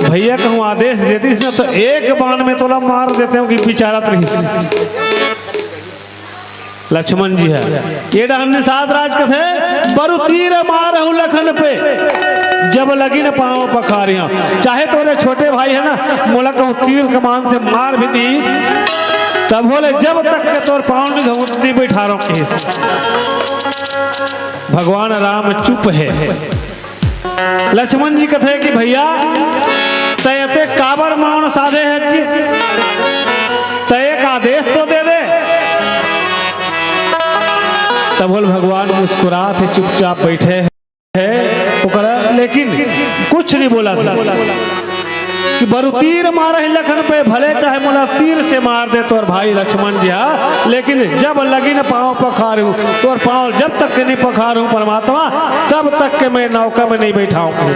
भइया कहूं आदेश दे दिस ना, तो एक बाण में तोला मार देतेंव कि विचारत रहिस। लक्ष्मण जी हे, ये डहन निषाद राज कथे, बरु तीर मारहु लखन पे, जब लगिन पांव पखारिहौं। चाहे तोरे छोटे भाई हे ना, मोला कहूं तीर कमान से मार भी दिही, तभो ले जब तक के तोर पांव नइ धोहूं, नइ बइठारंव किहिस। भगवान राम चुप हे। लक्ष्मण जी कथे कि भइया, तें एते काबर मौन साधे हस? तें एक आदेश तो दे दे। तभो ले भगवान मुस्कुरात हे, चुपचाप बइठे हे। ओकरा लेकिन कुछ नइ बोलत हे। कि बरु तीर मारहु लखन पे, भले चाहे मोला तीर से मार दे तोर भाई लक्ष्मण जी हा, लेकिन जब लगिन पांव पखारहूं, तोर पांव जब तक के नइ पखारहूं परमात्मा, तब तक के मैं नौका में नइ बइठावं।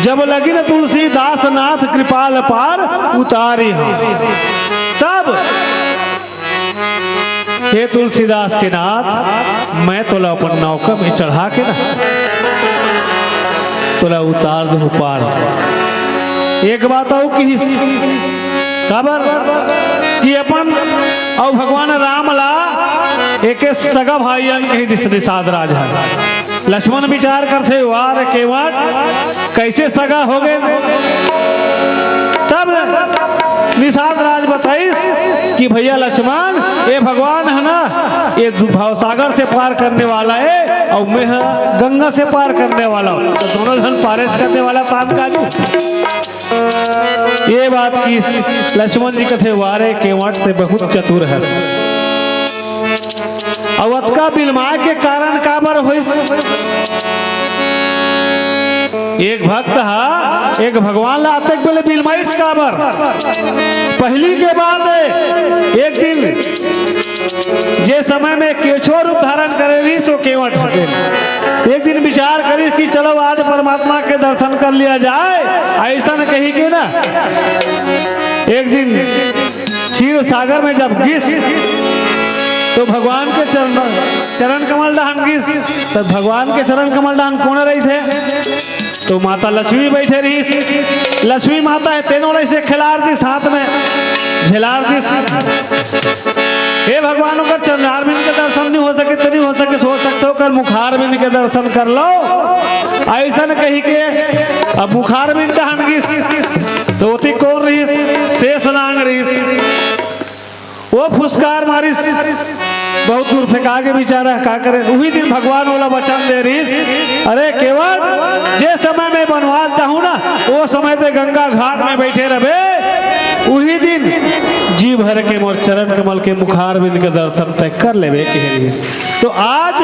जब लगिन तुलसीदास नाथ कृपाल पार उतारिहौं, तब हे तुलसीदास के नाथ, मैं तोला अपन नौका में चढ़ा के ना, तोला उतार दूं पार। एक बात अउ किहिस, काबर कि अपन अउ भगवान राम ला एके सगा भाई अन कहि दिस निषाद राज हा। लक्ष्मण विचार करथे, वाह रे केवट, कइसे सगा हो गे? तब निषाद राज बताइस कि भैया लक्ष्मण, ये भगवान है ना, ये दु-, भवसागर से पार करने वाला है और मैं ह गंगा से पार करने वाला हूँ। तो दोनों झन पारेस करने वाला काम का नहीं। ये बात की लक्ष्मण जी कथे, "वारे केवट, ते बहुत चतुर है।" अउ अतका बिलमाय के कारण काबर होइस? एक भक्त हा एक भगवान ला अतेक बेले बिलमाइस काबर? पहली के बात है, एक दिन जे समय में केछो रूप धारण करे रहिस, वो केवट होगे। एक दिन विचार करिस कि चलो आज परमात्मा के दर्शन कर लिया जाए, ऐसा न कही के ना, एक दिन क्षीर सागर में जब गिस, तो भगवान के चरण, चरण कमल डहान गिस। तो भगवान के चरण कमल डहान कोन रहिथे? तो माता लक्ष्मी बैठे रहिस। लक्ष्मी माता हे, तेनो ला अइसे खेलार दिस, हाथ में झेलार दिस। हे भगवान, ओकर चरणारविंद के दर्शन नहीं हो सके, तो नहीं हो सके, हो सकथे ओकर मुखारविंद के दर्शन कर लो। अइसन कही के अब मुखारविंद डहान गिस। तो ओती कोन रहिस? शेष नांग रहिस। वो फुसकार मारिस, बहुत दूर फेंका के बेचारा, का करे। उही दिन भगवान ओला वचन दे रहिस, "अरे केवट, जे समय में बनवास जाहूं ना, वो समय ते गंगा घाट में बैठे रहबे, उही दिन जी भर के मोर चरण कमल के मुखारविंद के दर्शन तय कर लेबे," कहे रहिस। तो आज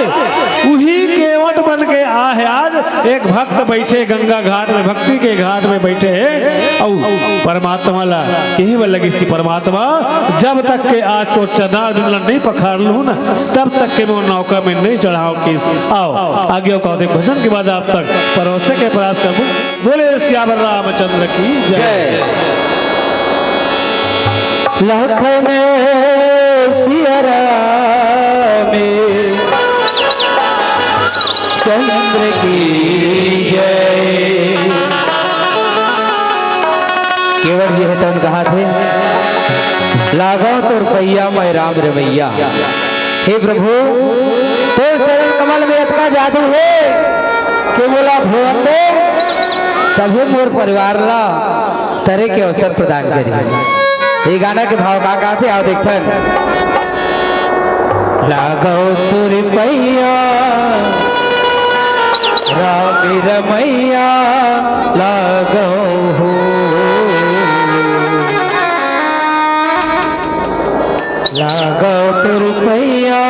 उही केवट बन के आहे, आज एक भक्त बैठे गंगा घाट में, भक्ति के घाट में बैठे हे, अउ परमात्मा ला यही बर लगिस कि परमात्मा, जब तक के आज तोर चरणार बिंद ला नहीं पखार लूं ना, तब तक के मोर नौका में नहीं चढ़ाव किस। आओ, आगे का देख भजन के बाद आप तक परोसे के प्रयास करबो। बोले सियावर रामचंद्र की जय। जय। लखन सिया राम चंद्र की जय। केवट जी हे तउन कहाथे, "लागव तोर पइया मैं राम रमइया।" हे प्रभु, तोर चरण कमल में अतका जादू हे कि मोला धोवन दे, तभे मोर परिवार ला तरे के अवसर प्रदान करी। ये गाना के भाव का, का थे, आओ देखथन। लागव तोर पइया राम रमइया, लागव हो। लागव तोर पइया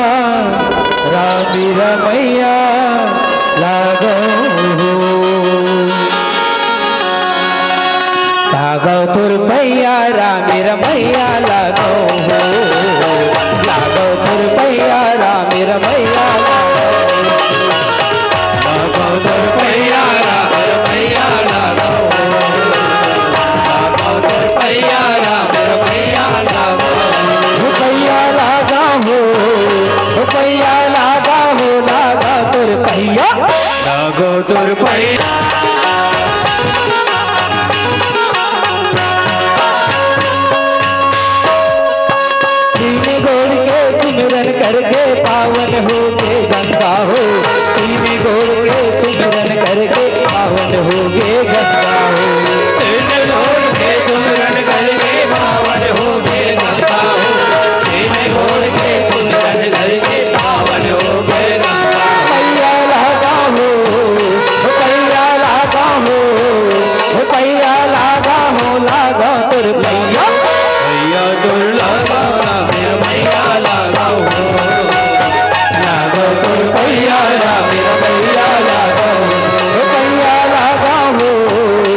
राम रमइया, लागव हो। लागव तोर पइया राम रमइया, लागव हो। लागव तोर पइया राम रमइया, लागव हो। लागव तोर पइया राम रमइया, लागव हो। लागव तोर पइया राम रमइया, लागव हो। हो पइया लागव हो, हो पइया लागव हो, लागव तोर पइया। लागव तोर पइया। तीन गोर के सिमरन करके पावन होगे गंगा हो। तीन गोर के सिमरन करके पावन होगे गंगा हो। तीन गोर के सिमरन करके पावन होगे गंगा हो। तीन गोर के सिमरन करके पावन होगे गंगा हो। पइया लागव हो, हो पइया लागव हो, हो पइया लागव हो, लागव तोर पइया। पइया तोर लागव, राम रमइया लागव हो। लागव तोर पइया, राम रमइया लागव हो। हो पइया लागव हो,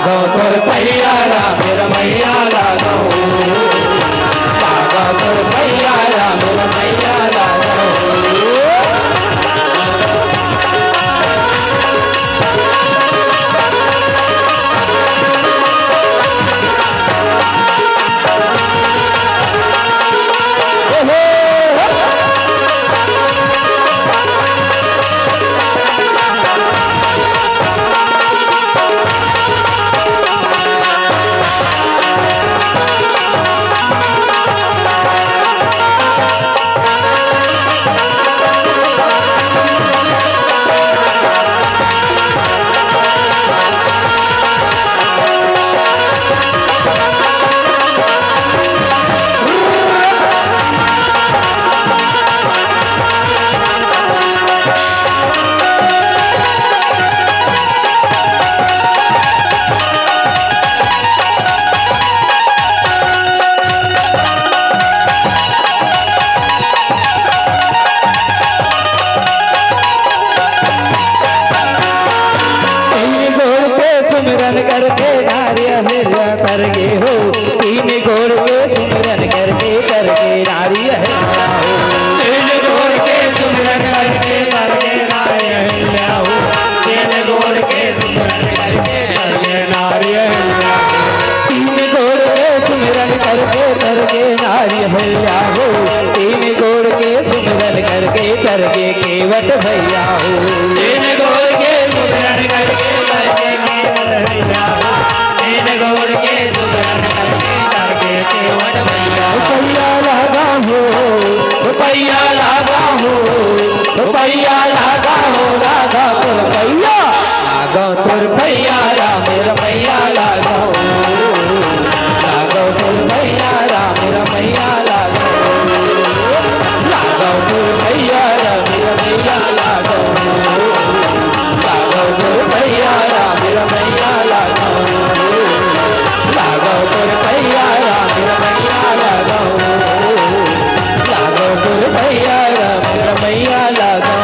तोर पैया राम रमैया लागो, लागो तोर पैया राम रमैया लागो। तीन गोर के सुमिरन करके नारी अहिल्या तर गे हो। तीन गोर के सुमिरन करके तर गे नारी अहिल्या हो। तीन गोर के सुमिरन करके तर गे नारी अहिल्या हो। तीन गोर के सुमिरन करके तर गे नारी अहिल्या हो। तीन गोर के सुमिरन करके तर गे नारी अहिल्या हो। तीन गोर के सुमिरन करके तर गे केवट भैया हो। तीन गोर के सुमिरन करके तर गे केवट भैया हो। तीन गोर के सुमिरन करके तर गे केवट भैया हो। पैया लागा हो, पैया लागा हो, पैया लागा हो, लागा हो पैया। लागो तोर पैया राम रमैया लागो। लागो तोर पैया राम रमैया लागो। लागो तोर पैया राम रमैया लागो। लागो तोर पैया राम रमैया लागो। लागो तोर पैया राम रमैया लागो। लागो तोर पैया राम रमैया लागो।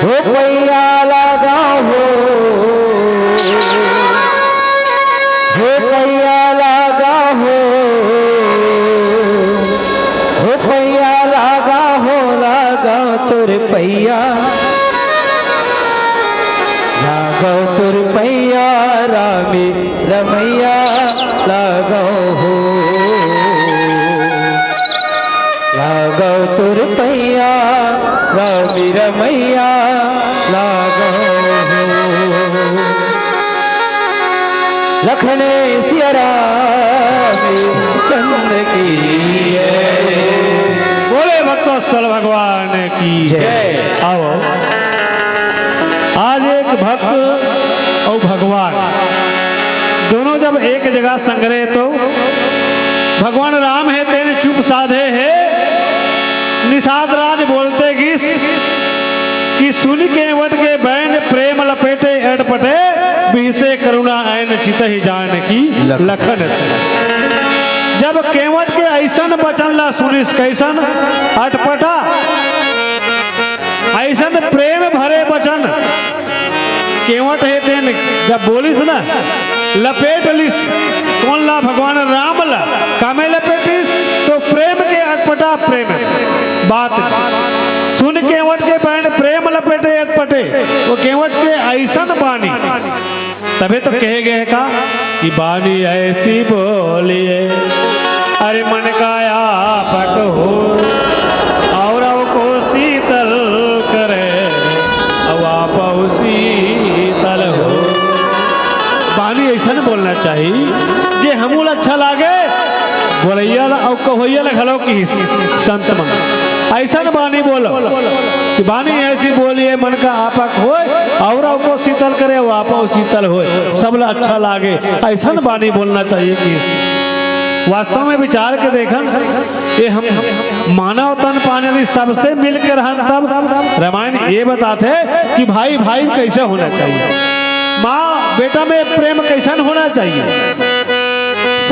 हो पैया लागा हो, हो पैया लागा हो, हो पैया लागा हो, लागा तोर पैया, लागा तोर पैया रामी रमैया लागा हो। लागो तोर पैया, रामी रमैया, लागो हो। लखन सिया राम चंद्र की जय। बोले भक्तवत्सल भगवान की जय। आओ, आज एक भक्त अउ भगवान दोनों जब एक जगह संग रहे तो भगवान राम हे तेन चुप साधे हे। निषाद राज बोलथे गिस कि सुनि केंवट के बैन प्रेम लपेटे अटपटे, बिहसे करुणा अयन चितहि जानकी लखन। लखन। जब केंवट के अइसन बचन ला सुनिस, कइसन अटपटा, अइसन प्रेम भरे बचन, केंवट हे तेन जब बोलिस ना, लपेट लिस, कोन ला? भगवान राम ला। कामे लपेटिस? तो प्रेम के अटपटा प्रेम बात। सुनि केंवट के बैन प्रेम लपेटे अटपटे, वो केंवट के अइसन बानी। तभे तो कहे गए हे का कि बानी अइसी बोलिए, अरे मन का आपक हो, अउ अउ को शीतल करे, अउ आपहु शीतल हो। बानी अइसन बोलना चाही जे हमू ला अच्छा लागे, बोलइया ला अउ कहोइया ला घलो किहिस संत मन। अइसन बानी बोलो कि बानी अइसी बोलिए, मन का आपक होय, अउ अउ को शीतल करे, अउ आपहु शीतल होय, सब ला अच्छा लागे, अइसन बानी बोलना चाहिए कि वास्तव में विचार के देखन, ये हम मानव तन पाने ली सबसे मिल के रहन, तब रामायण ये बताथे कि भाई भाई कैसे होना चाहिए, माँ बेटा में प्रेम कैसन होना चाहिए।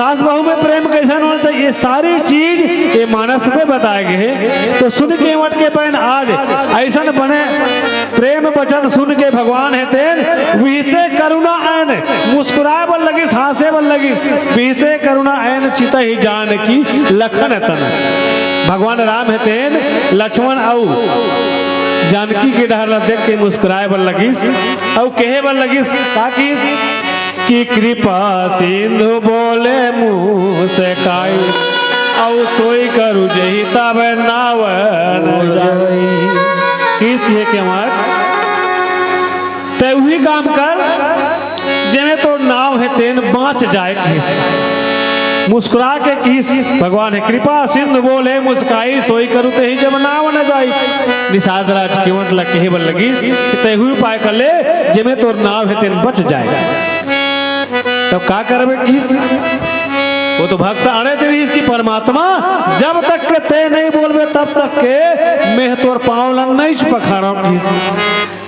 सास बहू में प्रेम कैसन होना चाहिए, ये सारी चीज ये मानस में बताए गए हे। तो सुन केवट के बहिन आज ऐसन बने प्रेम वचन सुन के भगवान हे तेन विहसे करुणा ऐन, मुस्कुराए बर लगिस, हाँसे बर लगिस, विहसे करुणा ऐन चितहि जानकी लखन तन। भगवान राम हे तेन लक्ष्मण अउ जानकी के डहर ला देख के मुस्कुराए बर लगिस अउ कहे बर लगिस, का किस कि कृपा सिंधु बोले मुस्काई, अउ सोई करू जेहि तब नाव न जाई। किस ये के मार तै उही काम कर, जेमे तोर नाव हे तेन बाँच जाए किस। मुस्कुरा के किस भगवान हे कृपा सिंधु बोले मुस्काई, सोई करू तेहि जब नाव न जाई। निषाद राज केवट ला कहे बर लगिस कि तै उही उपाय कर ले, जेमे तोर नाव हे तेन बच जाए। तब का करबे किस? वो तो भक्त अड़े रिहिस कि परमात्मा, जब तक के तै नहीं बोलबे, तब तक के मैं तोर पाँव ला नहीं पखारव किस।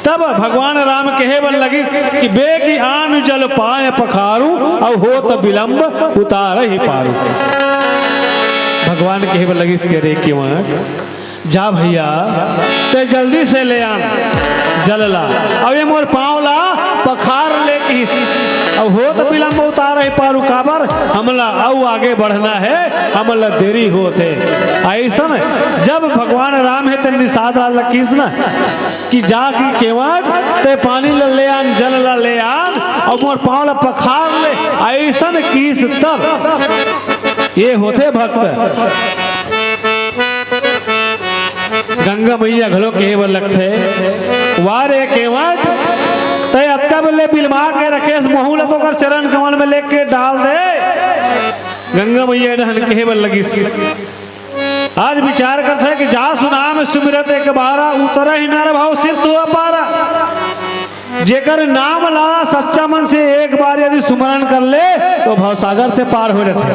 तब भगवान राम कहे बर लगिस कि बे कि आन जल पाए पखारू, अउ होत विलंब उतारहि पारू। भगवान कहे बर लगिस कि अरे केवट, जा भैया, तै जल्दी से ले आन जल ला, अउ ये मोर पाँव ला पखार ले किस। अउ होत विलंब उतारहि पारू, काबर हमला अउ आगे बढ़ना हे, हमला देरी होत हे। अइसन जब भगवान राम हे तेन निषाद राज ला किस ना कि जा कि केवट, तै पानी ला ले आन, जल ला ले आन, अउ मोर पाँव ला पखार ले, अइसन किस तब ये होथे भक्त। गंगा मैया घलो कहे बर लगथे, "वाह रे केवट, तै अतका बेर ले बिलमा के रखेस, महूँ ला तो ओकर चरण कमल में लेके डाल दे।" गंगा मैया डहन कहे बर लगिस, आज विचार करथे कि जासु नाम सुमिरत एक बारा, उतरहि नर भव सिंधु अपारा। जेकर नाम ला सच्चा मन से एक बार यदि सुमरन कर ले, तो भवसागर से पार हो जाथे।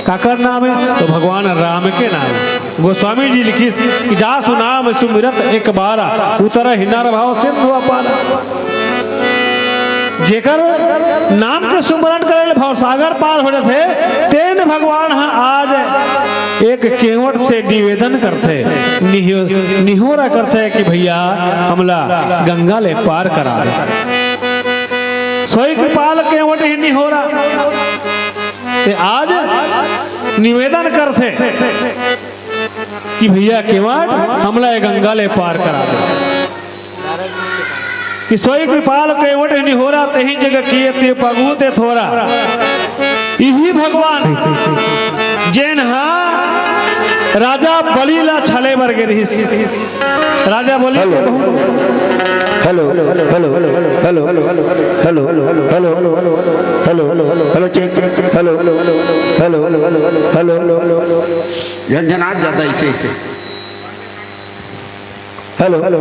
काकर नाम हे? तो भगवान राम के नाम हे। गोस्वामी जी लिखिस कि जासु नाम सुमिरत एक बारा, उतरहि नर भव सिंधु अपारा। जेकर नाम के सुमरन करे ले भवसागर पार हो जाथे, तेन भगवान ह आज एक केवट से निवेदन करथे, निहो-, निहोरा करथे कि भैया, हमला गंगा ले पार करा दे। सोई कृपाल केवट ही निहोरा। ते आज निवेदन करथे कि भैया केवट, हमला ये गंगा ले पार करा दे। कि सोई कृपाल केवट निहोरा, तेहि जग किए ते पगहू ते थोरा। इही भगवान जेन हा राजा बलि ला छले बर गे रिहिस। राजा बलि हेलो। के बहुत hello, hello, hello, check, hello, hello, hello, hello, hello, hello. झनझनात जाता ऐसे, ऐसे। Hello, hello,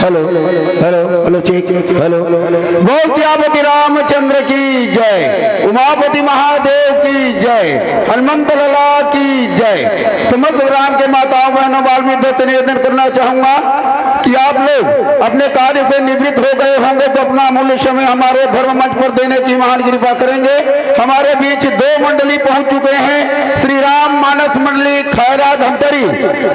hello, hello, check, hello. बोल सियापति रामचंद्र की जय, उमापति महादेव की जय, हनुमंत लाला की जय। समस्त राम के माताओं, बहनों, बाल मित्रों से निवेदन करना चाहूंगा कि आप लोग अपने कार्य से निवृत्त हो गए होंगे तो अपना अमूल्य समय हमारे धर्म मंच पर देने की महान कृपा करेंगे। हमारे बीच दो मंडली पहुंच चुके हैं, श्री राम मानस मंडली खैरा धमतरी,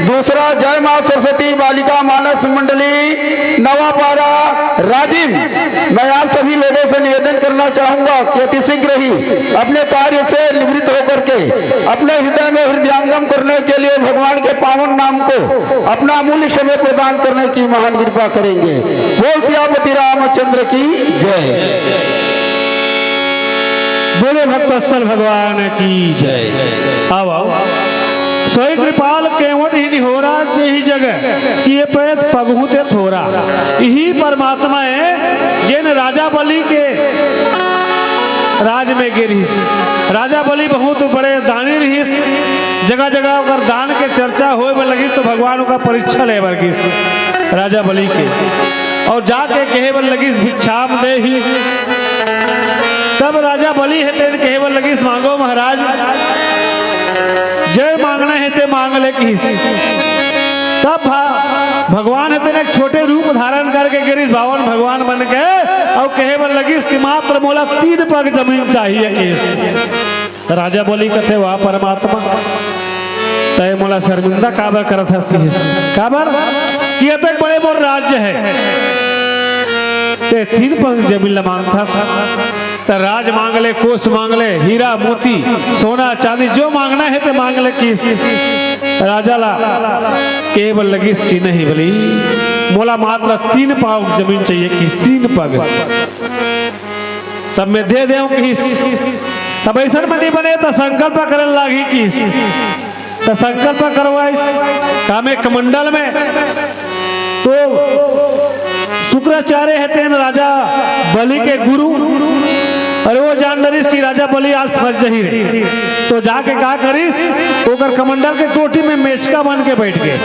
दूसरा जय मां सरस्वती बालिका मानस मंडली नवापारा राजिम। मैं आप सभी लोगों से निवेदन करना चाहूंगा कि अति शीघ्र ही अपने कार्य से निवृत्त होकर के अपने हृदय में हृदयंगम करने के लिए भगवान के पावन नाम को अपना अमूल्य समय प्रदान करने की महान कृपा करेंगे। बोल सियापति रामचंद्र की जय। बोले भक्तवत्सल भगवान की जय। आओ, आओ। सोई कृपाल केवट ही निहोरा, तेहि जग किए पैत पगहू ते थोरा। यही परमात्मा हे जेन राजा बलि के राज में गे रिहिस। राजा बलि बहुत बड़े दानी रिहिस। जगह जगह ओकर दान के चर्चा होए बर लगिस तो भगवान ओकर परीक्षा ले बर गिस राजा बलि के। अउ जाके कहे बर लगिस, "भिक्षाम देहि।" तब राजा बलि हे तेन कहे बर लगिस, "मांगो महाराज, जय मांगना हे से मांग ले," किहिस। तब भा-, भगवान हे तेन एक छोटे रूप धारण करके गिरिस बावन भगवान बन के, अउ कहे बर लगिस कि मात्र मोला तीन पग जमीन चाहिए किस। राजा बलि कथे, "वाह परमात्मा, तय मोला शर्मिंदा काबर करत हस?" किस, "काबर कि अतेक बड़े मोर राज्य हे, ते तीन पग जमीन ल मांगथस?" त राज मांग ले, कोष मांग ले, हीरा मोती, सोना चांदी, जो मांगना हे ते मांग ले किस। राजा ला केवल लगिस कि नहीं बलि, मोला मात्र तीन पाव जमीन चाहिए किस, तीन पग। तब मैं दे देव किस। तब अइसन में नहीं बने त संकल्प करे लागही किस। त संकल्प करवाइस। कामे कमंडल में तो शुक्राचार्य हे तेन राजा बलि के गुरु। अरे वो जान डरिस कि राजा बलि आज फंस जही रे। तो जाके का करिस, ओकर कमंडल के टोटी में मेचका बन के बैठ गे।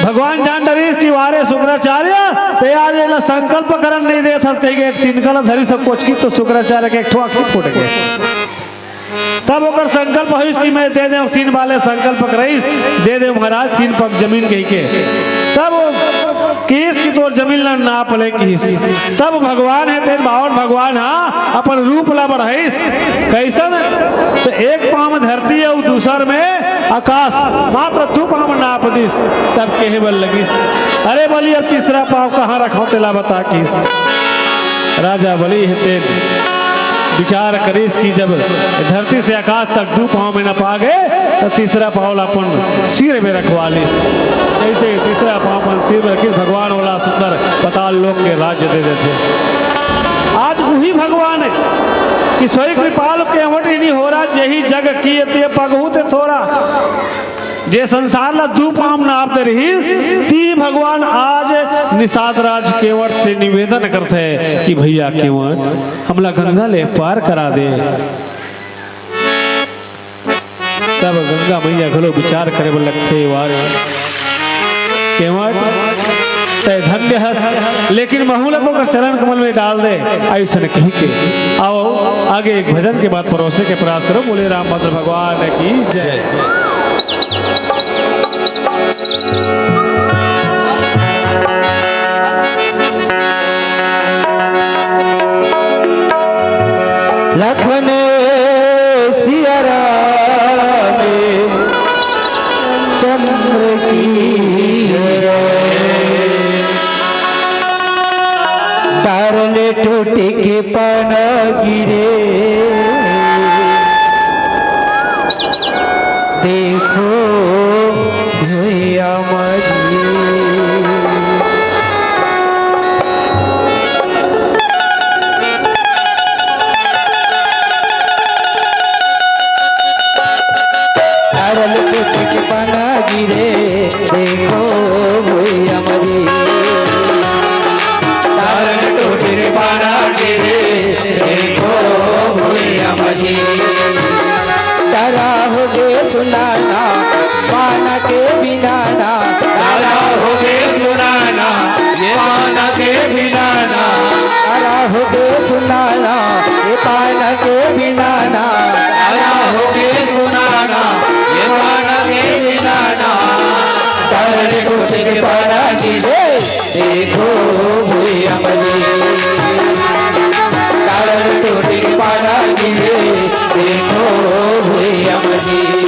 भगवान जान डरिस कि वारे शुक्राचार्य, ते आज एला संकल्प करन नहीं देत हस कहिके एक तिनका ल धरिस अउ कोचकी तो शुक्राचार्य के एक ठो आँखी फूट गे। तब ओकर संकल्प होइस कि मैं दे देव, तीन बाले संकल्प कराइस, दे देव महाराज तीन पग जमीन कहिके। तब वो किस कि तोर जमीन ला नाप ले किस। तब भगवान हे तेन बावन भगवान हा अपन रूप ला बढ़ाइस। कइसन? त एक पाँव में धरती अउ दूसर में आकाश, मात्र दू पाँव में नाप दिस। तब कहे बर लगिस, "अरे बलि, अब तीसरा पाँव कहाँ रखव तेला बता" किस। राजा बलि हे तेन विचार करिस कि जब धरती से आकाश तक दू पाँव में नपा गे, त तीसरा पाँव ला अपन सिर में रखवा लिस। जइसे तीसरा पाँव अपन सिर में रखिस, भगवान ओला सुंदर पताल लोक के राज्य दे देथे। आज उही भगवान हे कि सोई कृपाल केवट ही निहोरा, जेहि जग किए ते पगहु ते थोरा। जे संसार ला दू पाँव नाप दे रहिस, ती भगवान आज निषाद राज केवट से निवेदन करथे कि भैया केवट, हमला गंगा ले पार करा दे। तब गंगा मैया घलो विचार करे बर लगथे, "वारे केवट, तय धन्य हस, लेकिन महू ला तो ओकर चरण कमल में डाल दे," अइसन कहिके। आओ, आगे एक भजन के बाद परोसे के प्रयास करो। बोले रामभद्र भगवान की जय। लखन सिया राम चंद्र की जय। डार ले टूट के पाना गिरे, देखो भैया मरी। डार ले टूट के पाना गिरे, देखो भैया मरी। डार ले टूट के पाना गिरे, देखो भैया मरी। डारा होगे सुनाना, पाना के बिना ना। डारा होगे सुनाना, ये पाना के बिना ना। डारा होगे सुनाना, ये पाना के बिना ना। डारा होगे सुनाना, ये पाना के बिना ना। डार ले टूट के पाना गिरे, देखो भैया मरी। डार ले टूट के पाना गिरे, देखो भैया मरी।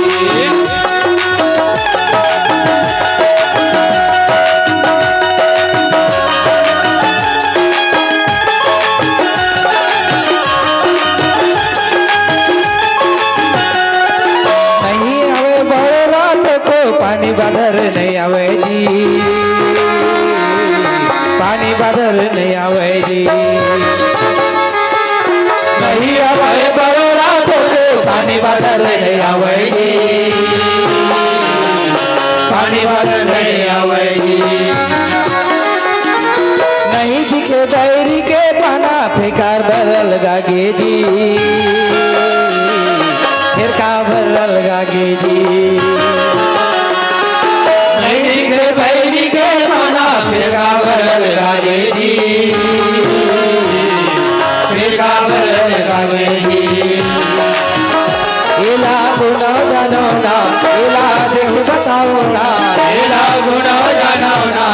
नहीं आवे बरसात तो पानी बादर नहीं आवे जी, पानी बादर नहीं आवे जी। नहीं आवे बरसात तो पानी बादर नहीं आवे जी, पानी बादर नहीं आवे जी। नहीं दिखे बैरी के पाना, फेंकार भरल गागे जी, फेंकार भरल गागे जी। नहीं दिखे बैरी के पाना, फेंकार भरल गागे जी, फेंकार भरल गागे जी। एला कोनो जानो ना, एला देखो बताओ ना, एला गुण हो जानो ना,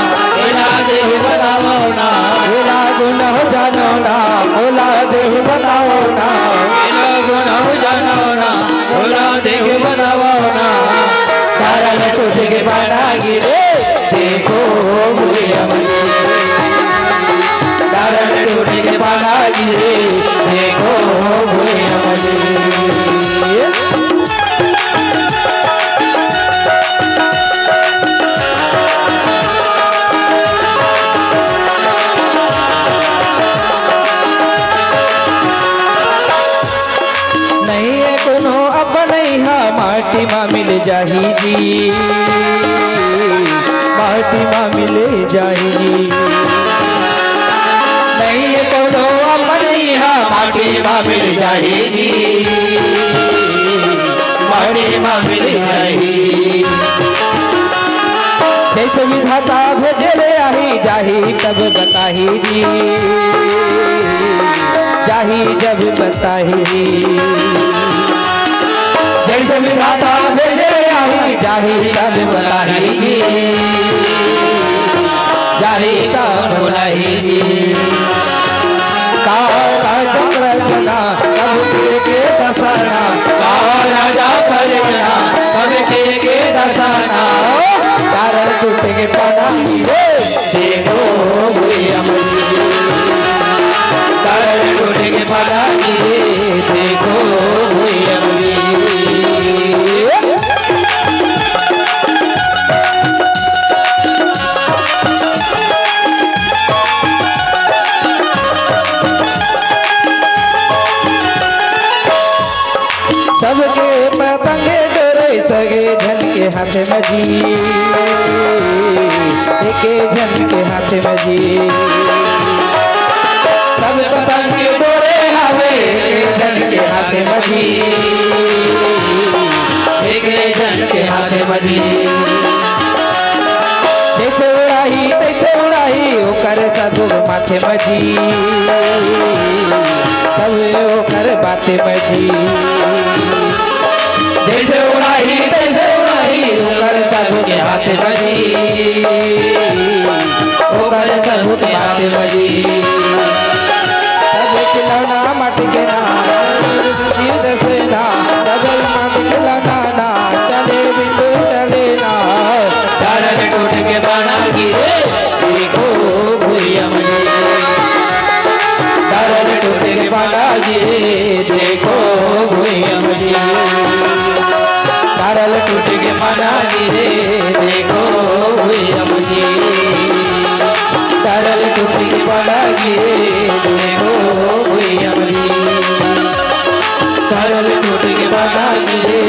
एला देहु बताओ ना, एला गुण हो जानो ना, ओला देहु बताओ ना, एला गुण हो जानो ना, ओला देहु बताओ ना। तारा ल टूट के पाना गिरे, देखो भुइयां म जी। तारा ल टूट के पाना गिरे, देखो भुइयां म जी। नहीं है कोनो अपन, इहाँ माटी मा मिल जाही जी, माटी मा मिल जाही जी। नहीं है कोनो अपन, इहाँ माटी मा मिल जाही जी, माटी मा मिल जाही। जैसे विधाता भेजे रे आही, जाही तब बताही जी, जाही जब बताही जी। जैसे विधाता भेजे रे आही, जाही तब बताही जी, जाही तब बताही जी। का राजा प्रजना, कब के के दसना, का राजा प्रजना, कब के के दसना। तारा ल टूट के पाना गिरे, देखो भुइयां म जी। तारा ल टूट के पाना गिरे, देखो भुइयां म जी। सबके पतंग डोरे सगे झन के हाथ म जी, एके झन के हाथ म जी। सब पतंग डोरे हवे एके झन के हाथ म जी, एके झन के हाथ म जी। जैसे उड़ाही तैसे उड़ाही ओकर सबुर माथे म जी, तब ओकर बाते म जी। जैसे उड़ाही तैसे उड़ाही ओकर सबुर के बाते म जी, ओकर सबुर के बाते म जी। सब खिलौना मटके ना, जीव दसे ना, सब मटके ना, चले बिंदु चले ना। तारा ल टूट के पाना गिरे, देखो भुइयां म जी। तारा ल टूट के पाना गिरे, देखो भुइयां म जी। तारा ल टूट के पाना गिरे, देखो भुइयां म जी। तारा ल टूट के पाना गिरे, देखो भुइयां म जी। तारा ल टूट के पाना गिरे,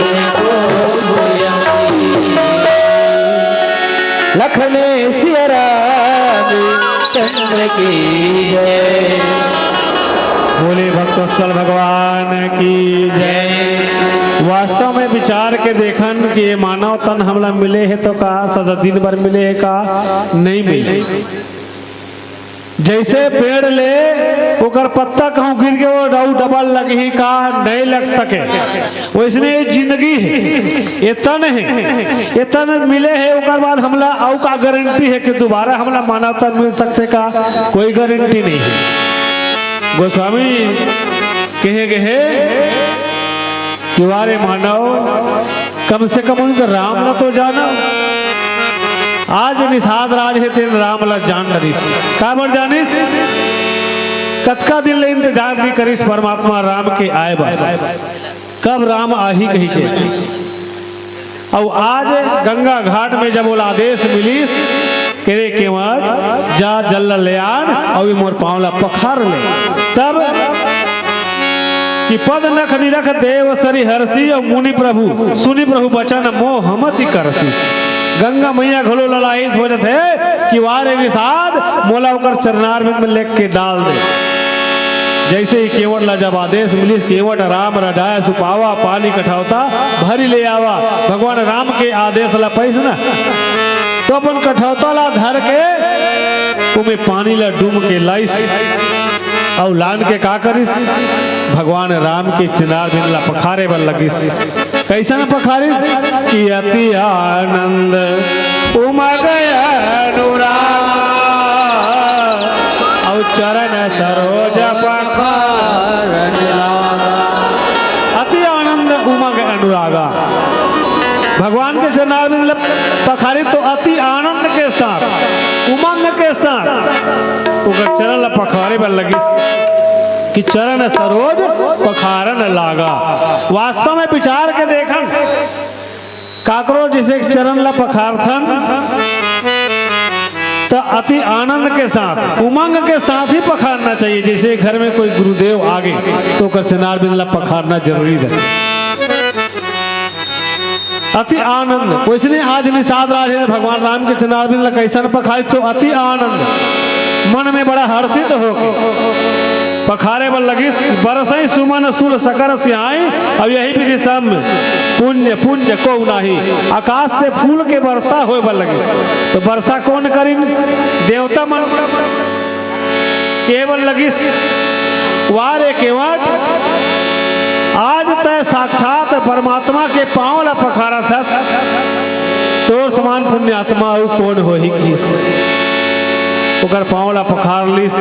देखो भुइयां म जी। लखन सिया राम चंद्र की जय। बोले भक्तवत्सल भगवान की जय। वास्तव में विचार के देखन कि ये मानव तन हमला मिले हे तो का सदा दिन भर मिले हे का? नहीं मिले। जैसे पेड़ ले ओकर पत्ता कहूँ गिर गए, वो अउ डबल लगही का? नहीं लग सके। वैसने ये जिंदगी हे, ये तन हे, ये तन मिले हे, ओकर बाद हमला अउ का गारंटी हे कि दोबारा हमला मानव तन मिल सकथे का? कोई गारंटी नहीं हे। गोस्वामी कहे गए हे कि वारे मानव, कम से कम उनके राम ला तो जाना। आज निषाद राज हे तेन राम ला जान डरिस। काबर जानिस? कतका दिन ले इंतजार नहीं करिस परमात्मा राम के आए बर, कब राम आही कही के। अउ आज गंगा घाट में जब ओला आदेश मिलिस, के रे केवट, जा जल ल ले आन, अउ ये मोर पाँव ल पखार ले। तब कि पद नख निरख देव सरि हरषि, अउ मुनि प्रभु सुनि प्रभु बचन मोह मति करषि। गंगा मैया घलो ललाहित हो जथे कि वारे निषाद, मोला ओकर चरणार में लेके डाल दे। जैसे ही केवट ला जब आदेश मिलिस, केवट राम रजाय सुपावा, पानी कठौता भरी ले आवा। भगवान राम के आदेश ला पाइस ना, तो अपन कठौता ला धर के ओमे पानी ला डूम के लाइस। अउ लान के का करिस? भगवान राम के चरणार बिंद ला पखारे बर लगिस। कइसन पखारिस? कि अति आनंद उमग अनुराग, अउ चरण सरोज पखारन लागा। अति आनंद उमग अनुरागा। भगवान के चरणार बिंद ला पखारी तो अति आनंद के साथ, उमंग के साथ ओकर चरण ला पखारे बर लगिस कि चरण सरोज पखारन लागा। वास्तव में विचार के देखन, काकरो जइसे चरण ला पखारथन, त अति आनंद के साथ, उमंग के साथ ही पखारना चाहिए। जइसे घर में कोई गुरुदेव आगे, तो ओकर चरणार बिंद ला पखारना जरूरी रहिथे। अति आनंद। वइसने आज निषाद राज हे, भगवान राम के चरणार बिंद ला कइसन पखारी, तो अति आनंद, मन में बड़ा हर्षित होके पखारे बर लगिस। बरसइ सुमन सुर सकर सिहाई, अउ यही विधि सम पुण्य पुंज कोउ नाहीं। आकाश से फूल के वर्षा होय बर लगिस। तो वर्षा कोन करिन? देवता मन। केहे बर लगिस, "वा रे केवट, आज तैं साक्षात परमात्मा के पांव ला पखारत हस, तोर समान पुण्यात्मा अउ कोन होही?" किहिस। ओकर पांव ला पखार लिस।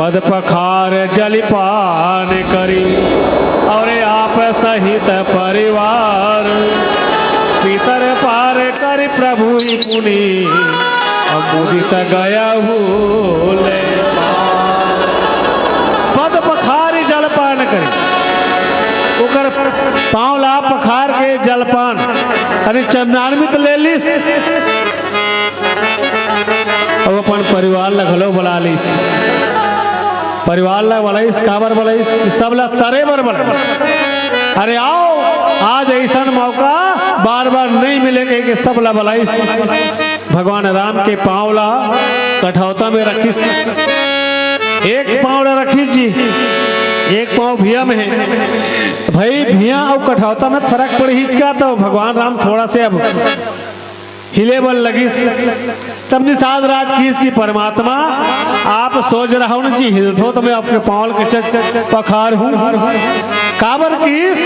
"पद पखार जल पान करी, अउ आप सहित परिवार, पितर पार करी प्रभु ही पुनि, अउ मुदित गयहु ले पार।" पद पखारी जल पान करी, ओकर पांव ला पखार के जलपान, अरे चरणामृत ले लिस। अउ अपन परिवार ला घलो बला लिस। परिवार ला बलाइस, काबर बलाइस? कि सब ला तरे बर बलाइस। "अरे आओ, आज अइसन मौका बार-बार नइ मिले," कहिके सब ला बलाइस। भगवान राम के पांव ला कठौता में रखिस। एक पांव ला रखिस जी, एक पांव भुइयां में हे। भई, भुइयां अउ कठौता में फरक पड़ही का? तो भगवान राम थोड़ा से अब हिले बर लगिस। तब निषाद राज किहिस कि परमात्मा, आप सोच रहा हो न जी, हिलथो तो मैं आपके पांव ल कइसे पखारहूं। काबर किहिस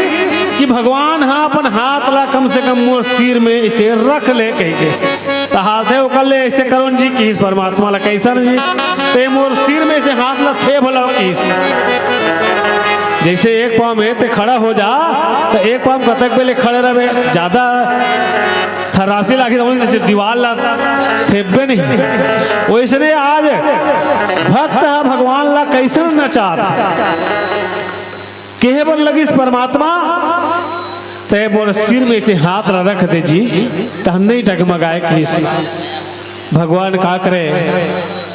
कि भगवान ह अपन हाथ ला कम से कम मोर सिर में अइसे रख ले कहिके। त हाथे ओकर ले अइसे करों जी किहिस परमात्मा ला, कइसन जी? ते मोर सिर में अइसे हाथ ला थे भला किहिस। जइसे एक पांव में ते खड़ा हो जा, त एक पांव में कतक बेले खड़े रहबे, जादा थर्रासी लागही त जइसे दीवाल ला थेपबे नहीं। वइसने आज भक्त ह भगवान ला कइसन नचात, केहे बर लगिस परमात्मा, ते मोर सिर में अइसे हाथ ला रख दे जी, त हम नहीं डगमगाए किहिस। भगवान का करे,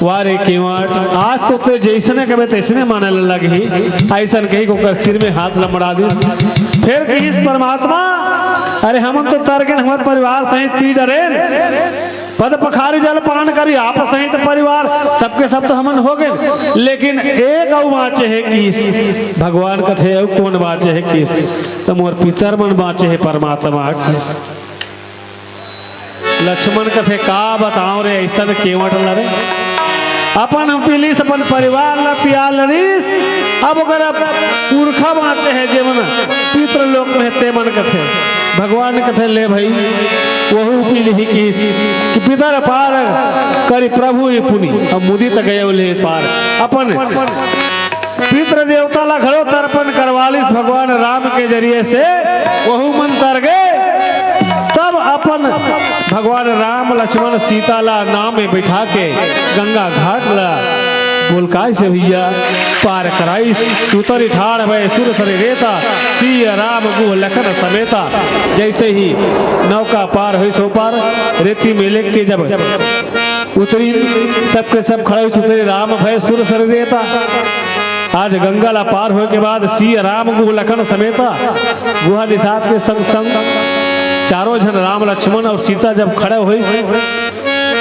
"वा रे केवट, आज तो ते जइसने कबे तइसने माने ल लगही।" अइसन कहिके ओकर सिर में हाथ ल मड़ा दिस। फेर किहिस परमात्मा, "अरे हमन तो तर गेन, हमर परिवार सहित पी डरेन, पद पखारी जल पान करी, आप सहित परिवार, सबके सब तो हमन हो गेन, लेकिन एक अउ बांचे हे किहिस।" भगवान कथे, "अउ कोन बांचे हे किहिस?" "त मोर पितर मन बांचे हे परमात्मा," किहिस। लक्ष्मण कथे, "का बतांव रे, अइसन केवट ल रे, अपन पी लिस, अपन परिवार ल पिया डरिस, अब ओकर पुरखा बांचे हे, जेमन पितृलोक में हे, तेमन कथे।" भगवान कथे, "ले भई, वहू पी लिही किहिस कि पितर पार करी प्रभु ही पुनि, अब मुदित गयउ ले पार।" अपन पितृ देवता ला घलो तर्पण करवा लिस भगवान राम के जरिए से, वहू मन तर गे। तब अपन भगवान राम लक्ष्मण सीता ला नाव में बइठा के गंगा घाट ला बोलकाय से भइया पार कराइस। उतरी ठाढ़ भय सुर सरिरेता, सिय राम गुह लखन समेता। जइसे ही नौका पार होइस ओ पार, रेती में लेके जब उतरी, सबके सब खड़ा होइस, उतरी राम भय सुर सरिरेता। आज गंगा ला पार होय के बाद सिय राम गुह लखन समेता, गुहा निषाद के संग संग चारों झन राम लक्ष्मण अउ सीता जब खड़े होइस,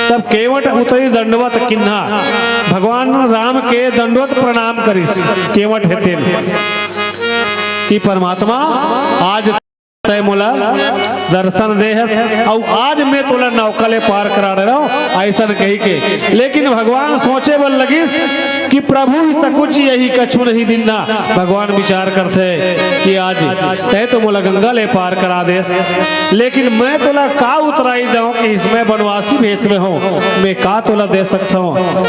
तब केवट उतरी दंडवत किन्हा, भगवान राम के दंडवत प्रणाम करिस। केवट हे तेन कि परमात्मा आज तैं मोला दर्शन दे हस, अउ आज मैं तोला नौका ले पार करा डरेंव, अइसन कहिके। लेकिन भगवान सोचे बर लगिस कि प्रभु सकु च इही कछु नहीं दीन्हा। भगवान विचार करथे कि आज तैं तो मोला गंगा ले पार करा देस, लेकिन मैं तोला का उतराई देंव कि इसमें बनवासी भेष में हों, मैं का तोला दे सकथंव?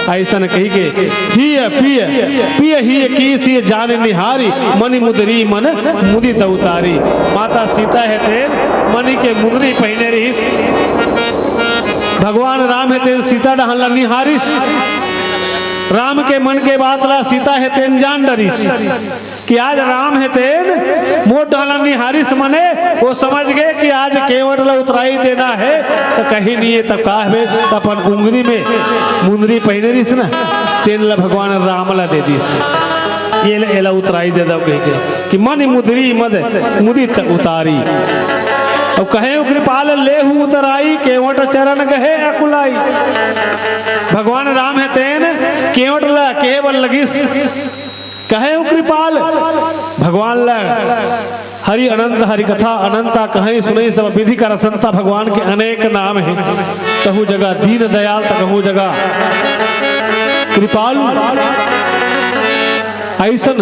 अइसन कहिके हिय पिय, पिय हिय कीस हिय जानि निहारी, मनि मुदरी मन मुदित उतारी। माता सीता हे तेन मनि के मुंदरी पहिने रिहिस। भगवान राम हे तेन सीता डहन ला निहारिस। राम के मन के बात ला सीता हे तेन जान डरिस कि आज राम हे तेन मोर डहन ला निहारिस, मने ओ समझ गे कि आज केवट ला उतराई देना हे, त कहीं नहीं हे, त का हवे, त अपन उंगरी में मुंदरी पहिने रिहिस ना, तेन ला भगवान राम ला दे दिस। ये ले, एला उतराई दे दव कहिके कि मनि मुदरी मद मुदित उतारी। अउ कहेंव कृपाल लेहु उतराई, केवट चरण गहे अकुलाई। भगवान राम हे तेन केवट ला कहे बर लगिस, कहेंव कृपाल। भगवान ला हरि अनंत, हरि कथा अनंता, कहई सुनई सब विधि कर संता। भगवान के अनेक नाम हे, कहूँ जगह दीन दयाल, त कहूँ जगह कृपालु। अइसन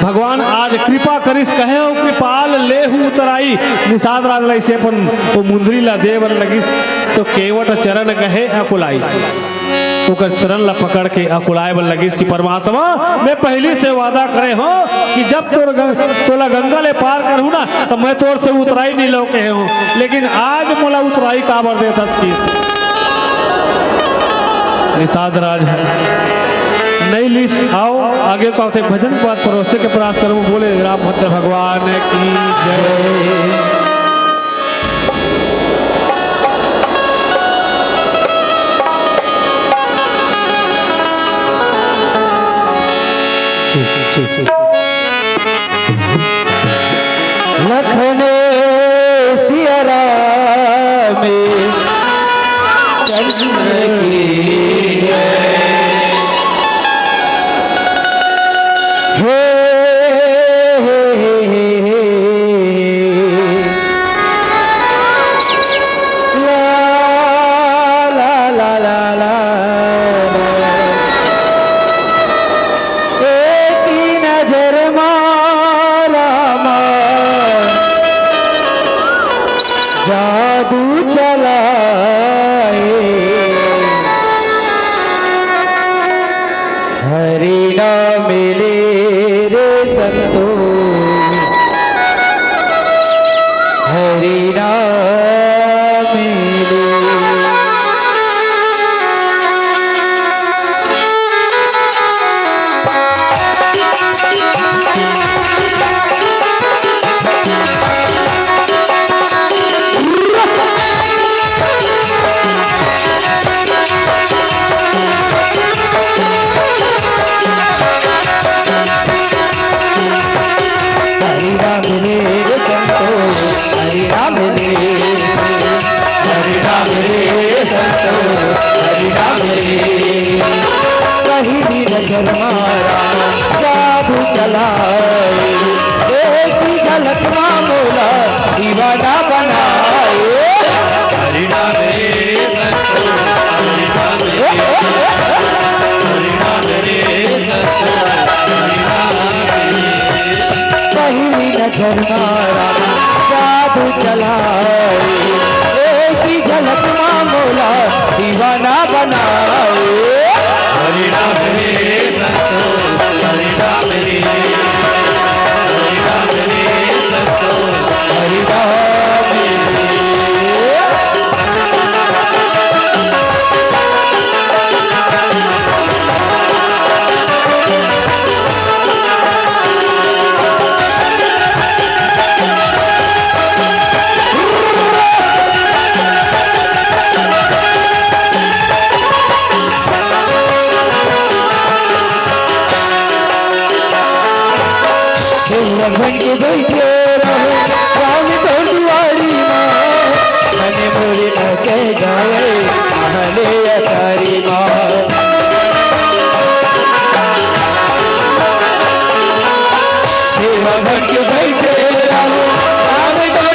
भगवान आज कृपा करिस, कहेंव कृपाल लेहु उतराई। निषाद राज ला अइसे अपन ओ मुंदरी ला दे बर लगिस, त केवट चरण गहे अकुलाई। ओकर चरण ला पकड़ के अकुलाए बर लगिस कि परमात्मा, मैं पहिली से वादा करे हों कि जब तोर गं-, तोला गंगा ले पार करहूँ ना, त मैं तोर से उतराई नहीं लव कहे हों, लेकिन आज मोला उतराई काबर देथस कि निषाद राज नहीं लिस। आओ आगे का होथे भजन के बाद परोसे के प्रयास करूँ। बोले रामभद्र भगवान की जय। लखन सिया राम चंद्र की हे, हे, हे, हे, हे। ला, ला, ला, ला, ला। एक ही नजर मा रामा जादू चलाए। हरि नाम ले रे संतो, हरि नाम ले। हरि नाम ले रे संतो, हरि नाम ले, हरि नाम ले संतो, हरि नाम ले। कहीं भी नजर मारा जादू चलाए, एक ही झलक मा मोला दीवाना बनाए। हरि नाम ले संतो, हरि नाम ले, हरि नाम ले संतो, हरि नाम ले। पहिली नजर मा रामा जादू चलाए, एक ही झलक मा मोला दीवाना बनाए। हरि नाम रे संतो, हरि नाम रे, हरि नाम रे संतो, हरि नाम रे। भगवान के बइठे रहो राम तोर दुआरी मा, मने मोरे नाचे गावे महले अटारी मा। हे भगवान के बइठे रहो राम तोर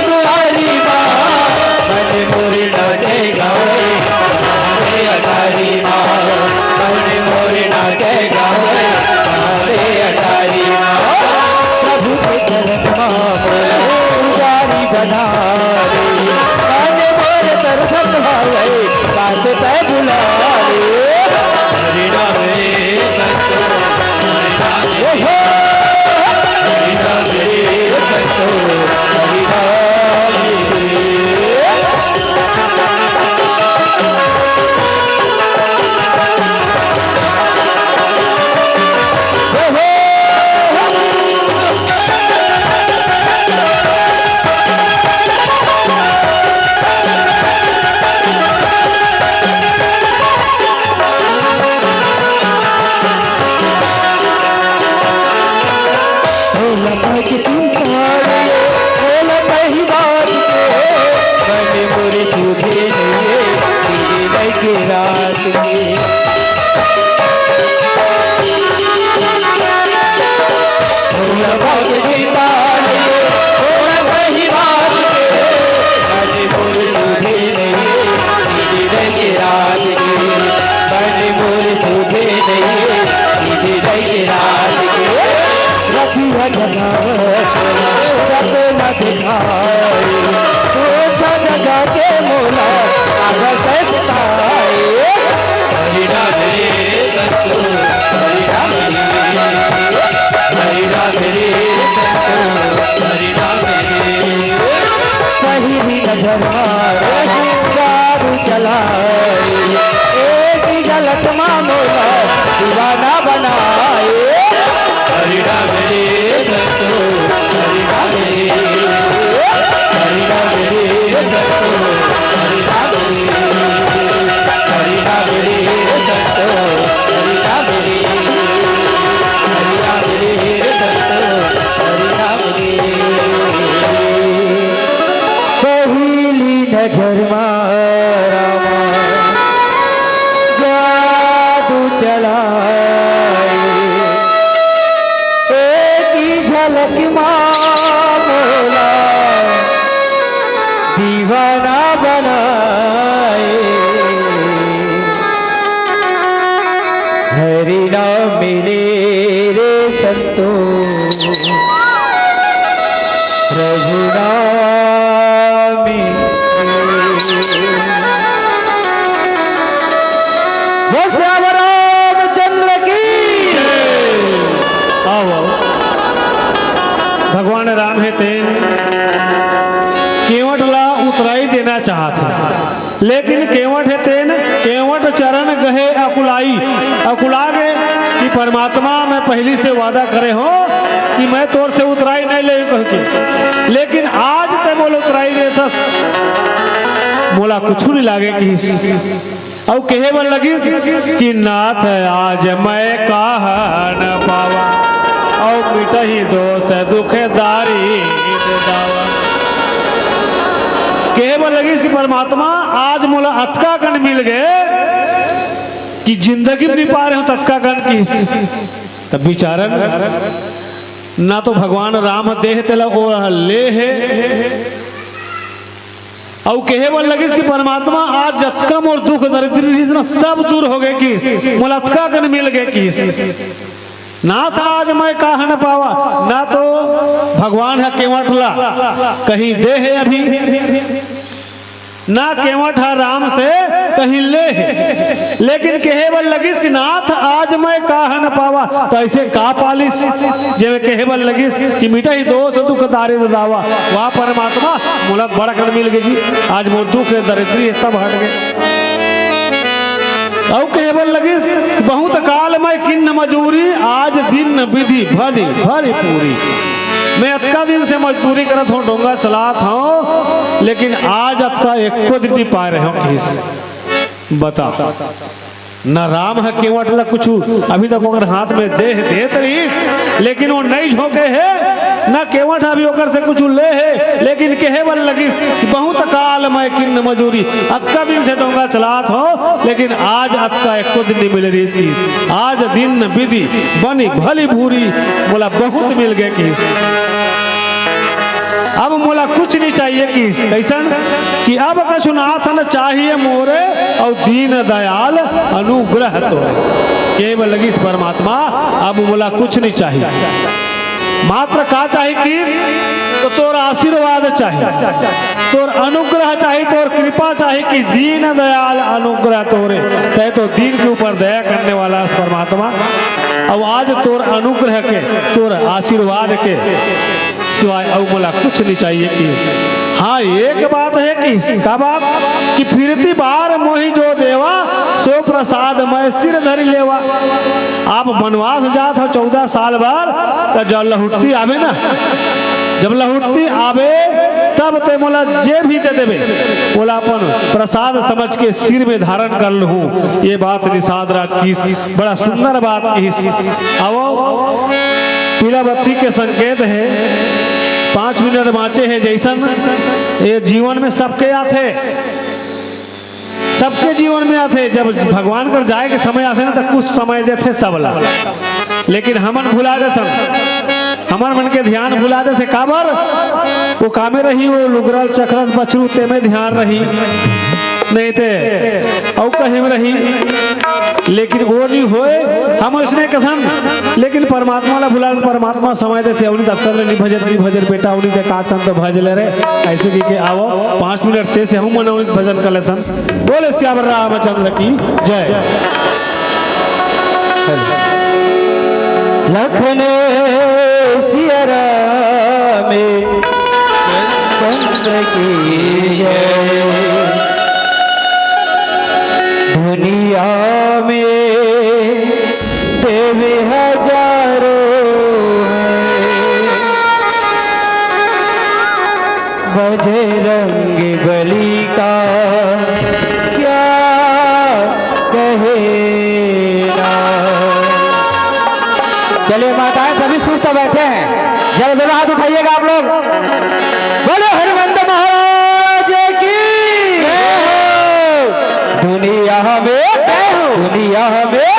जादू चलाए, एक ही झलक मा मोला दीवाना बनाए। हरि नाम रे संतो, हरि नाम रे, हरि नाम रे संतो, हरि नाम रे, हरि नाम रे संतो, हरि नाम रे, हरि नाम रे संतो, हरि नाम रे। पहली नजर मा रामा जादू चलाए, एक ही झलक मा मोला दीवाना बनाए। हरि नाम ले रे संतो, प्रभु नाम। बोल सियावर रामचंद्र की। आओ, आओ। भगवान राम हे तेन केवट ला उतराई देना चाहत हे। लेकिन केवट हे तेन, केवट चरण गहे अकुलाई, अकुला गे कि परमात्मा, मैं पहिली से वादा करे हों कि मैं तोर से उतराई नहीं ले कह के, लेकिन आज ते मोला उतराई देथस, मोला कुछु नहीं लागे किहिस। अउ कहे बर लगिस कि नाथ आज मैं काहन पावा, अउ मिटही दोष दुख दारिद दावा। कहे बर लगिस कि परमात्मा आज मोला अतका कन मिल गे कि जिंदगी में नहीं पा रहे हों ततका कन किहिस। तब बिचारन ना तो भगवान राम देह तेला ओ ले हे, अउ कहे बर लगिस कि परमात्मा आज जतका मोर दुख दरिद्री रहिस ना सब दूर हो गे किहिस, मोला अतका कन मिल गे किहिस। नाथ आज मैं काहन पावा, ना तो भगवान ह केवट ला कहीं दे हे अभी, ना केवट ह राम से कहीं ले हे, लेकिन कहे बर लगिस कि नाथ आज मैं काहन पावा, तो ऐसे का पालिस, जेमे कहे बर लगिस कि मिटही दोष दुख दारिद दावा। वाह परमात्मा, मोला बड़ कन मिल गे जी, आज मोर दुख हे, दरिद्री हे, सब हट गे। अउ कहे बर लगिस, बहुत काल मैं किन्न मजूरी, आज दिन विधि भली भली पूरी। मैं अतका दिन से मजदूरी करत हों, डोंगा चलात हों, लेकिन आज अतका एको दिन नहीं पाए रहे हों किहिस। बता, न राम ह केवट ला कुछु अभी तक ओकर हाथ में देह देत रहिस, लेकिन वो नहीं झोंके हे, न केवट ह अभी ओकर से कुछु ले हे, लेकिन कहे बर लगिस कि बहुत काल मैं किन्न मजूरी, अतका दिन से डोंगा चलात हों, लेकिन आज अतका एको दिन नहीं मिले रहिस कि आज दिन विधि बनी भली भूरी, मोला बहुत मिल गे किहिस। अब मोला कुछ नहीं चाहिए किहिस। कइसन? कि अब कछु नाथ न चाहिए मोरे, अउ दीन दयाल अनुग्रह तोरे। कहे बर लगिस परमात्मा, अब मोला कुछ नहीं चाहिए, मात्र का चाहिए किहिस? तो तोर आशीर्वाद चाहिए, तोर अनुग्रह चाहिए, तोर कृपा चाहिए कि दीन दयाल अनुग्रह तोरे। तैं तो दीन के ऊपर दया करने वाला हस परमात्मा। अब आज तोर अनुग्रह के, तोर आशीर्वाद के सिवाय अउ मोला कुछ नहीं चाहिए किहिस। हाँ, एक बात हे किहिस, का बात? कि फिरती बार मोहि जो देवा, सो प्रसाद मैं सिर धरि लेवा। आप बनवास जात हो चौदह साल बर, त जब लहुटती आबे ना, जब लहुटती आबे, तब तैं मोला जे भी दे देबे, ओला अपन प्रसाद समझ के सिर में धारण कर लूँ। ये बात निषाद राज किहिस, बड़ा सुंदर बात किहिस। आवो, पीला बत्ती के संकेत हे, पाँच मिनट बाँचे हे, जइसन ये जीवन में सबके आथे, सबके जीवन में आथे। जब भगवान कर जाए के समय आथे ना, तो कुछ समय देथे सब ला, लेकिन हमन भुला देथन, हमर मन के ध्यान भुला देथे। काबर? वो कामे रही, वो लुगरा चक्रत बछरू, तेमे ध्यान रही, नहीं ते अउ कहीं में रही, लेकिन वो नहीं होए। हम उसने कथन, लेकिन परमात्मा ला भुला, परमात्मा समय देथे, उन्हीं दफ्तर ले नहीं भजन, नहीं भजन बेटा, उन्हीं के का तन तो भज ले रे। ऐसे कह के आवो, पाँच मिनट से, से हम मना उन्हीं भजन कर लेथन। बोले सियावर रामचंद्र की जय। लखन सिया राम चंद्र की जय। बजरंग बली का क्या कहना। चलिए माताएं, सभी सुस्त बैठे हैं, जरा दोनों हाथ उठाइएगा आप लोग। बोलो हनुमंत महाराज की। दुनिया में, दुनिया में,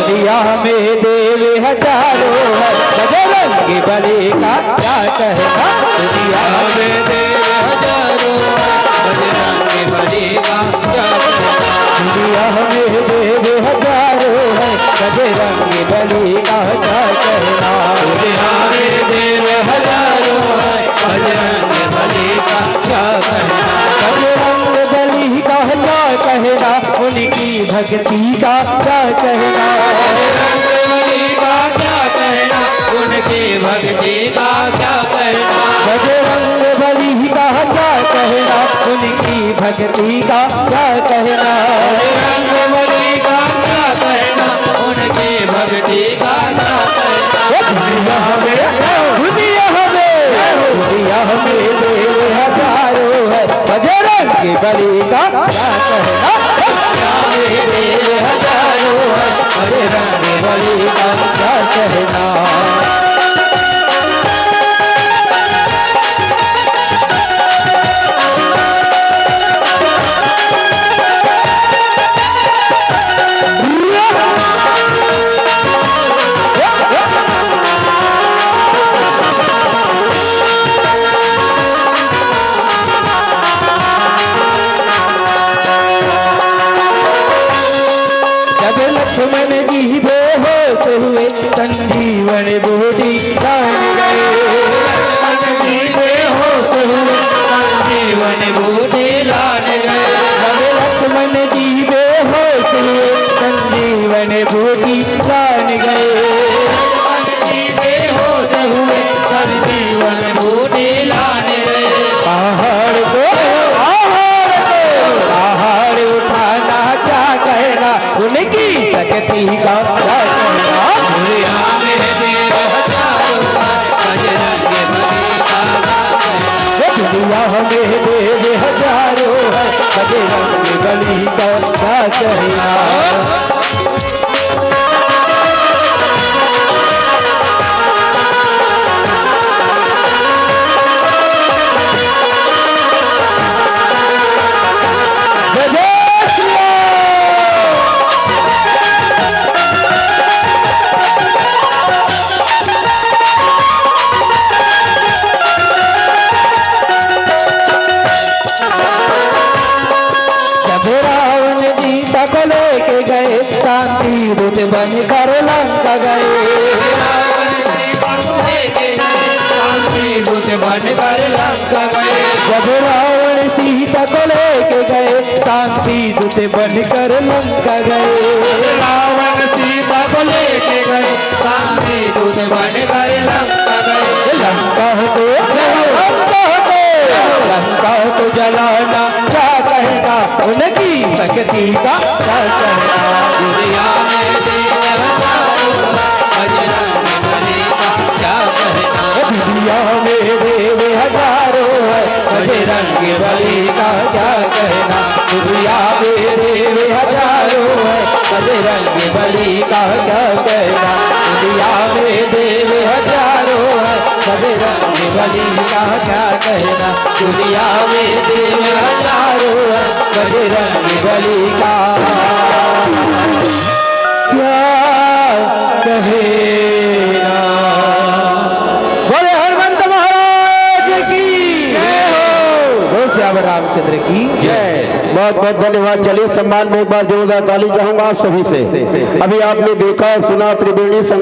दुनिया में देव हजारों है, बजरंग बली का क्या कहना। दुनिया में देव हजारों है, बजरंग बली का क्या कहना। दुनिया में देव हजारों है, बजरंग बली का क्या कहना। दुनिया में देव हजारों है, बजरंग बली का क्या कहना। बजरंग बली का क्या कहना, उनकी भक्ति का क्या कहना। बजरंग बली का क्या कहना, उनकी भक्ति का क्या कहना। बजरंग बली का क्या कहना, उनकी भक्ति का क्या कहना। बजरंग बली का क्या कहना, उनकी भक्ति का क्या कहना। ओ दुनिया में, दुनिया में, दुनिया में देव हजारों है, बजरंग बली का क्या कहना। दुनिया में देव हजारों है, बजरंग बली का क्या कहना। जब लक्ष्मण जी बेहोश हुए, संजीवन बूटी लान गए। लक्ष्मण जी बेहोश हुए, संजीवन बूटी लान गए। जब लक्ष्मण जी बेहोश हुए, संजीवन बूटी लान गए। लक्ष्मण जी बेहोश हुए, संजीवन बूटी लान गए। पहाड़ को, पहाड़ को, पहाड़ उठाना क्या कहना, उनकी शक्ति का क्या कहना। दुनिया में देव हजारों है, बजरंग बली का क्या कहना। ये दुनिया में देव हजारों है, बजरंग बली का क्या कहना। जय जय श्री राम। जब रावण सीता को लेके गए, शांति दूत बनकर लंका गए। रावण सीता को लेके गए, शांति दूत बनकर लंका गए। जब रावण सीता को लेके गए, शांति दूत बनकर लंका गए। रावण सीता को लेके गए, शांति दूत बनकर लंका गए। लंका को, लंका को, लंका को जलाना क्या कहना, उनकी शक्ति का क्या कहना। दुनिया में देव हजारों है, बजरंग बली का क्या कहना। दुनिया में देव हजारों है, बजरंग बली का क्या कहना। दुनिया में देव हजारों है, बजरंग बली का क्या कहना। दुनिया में देव हजारों है, बजरंग बली का क्या कहना। दुनिया में देव हजारों है, बजरंग बली का क्या कहना। बोले हनुमंत महाराज की जय हो। बोल सियावर रामचंद्र की जय। बहुत बहुत धन्यवाद। चलिए सम्मान में एक बार जोरदार ताली चाहूंगा आप सभी से। अभी आपने देखा और सुना त्रिवेणी संगम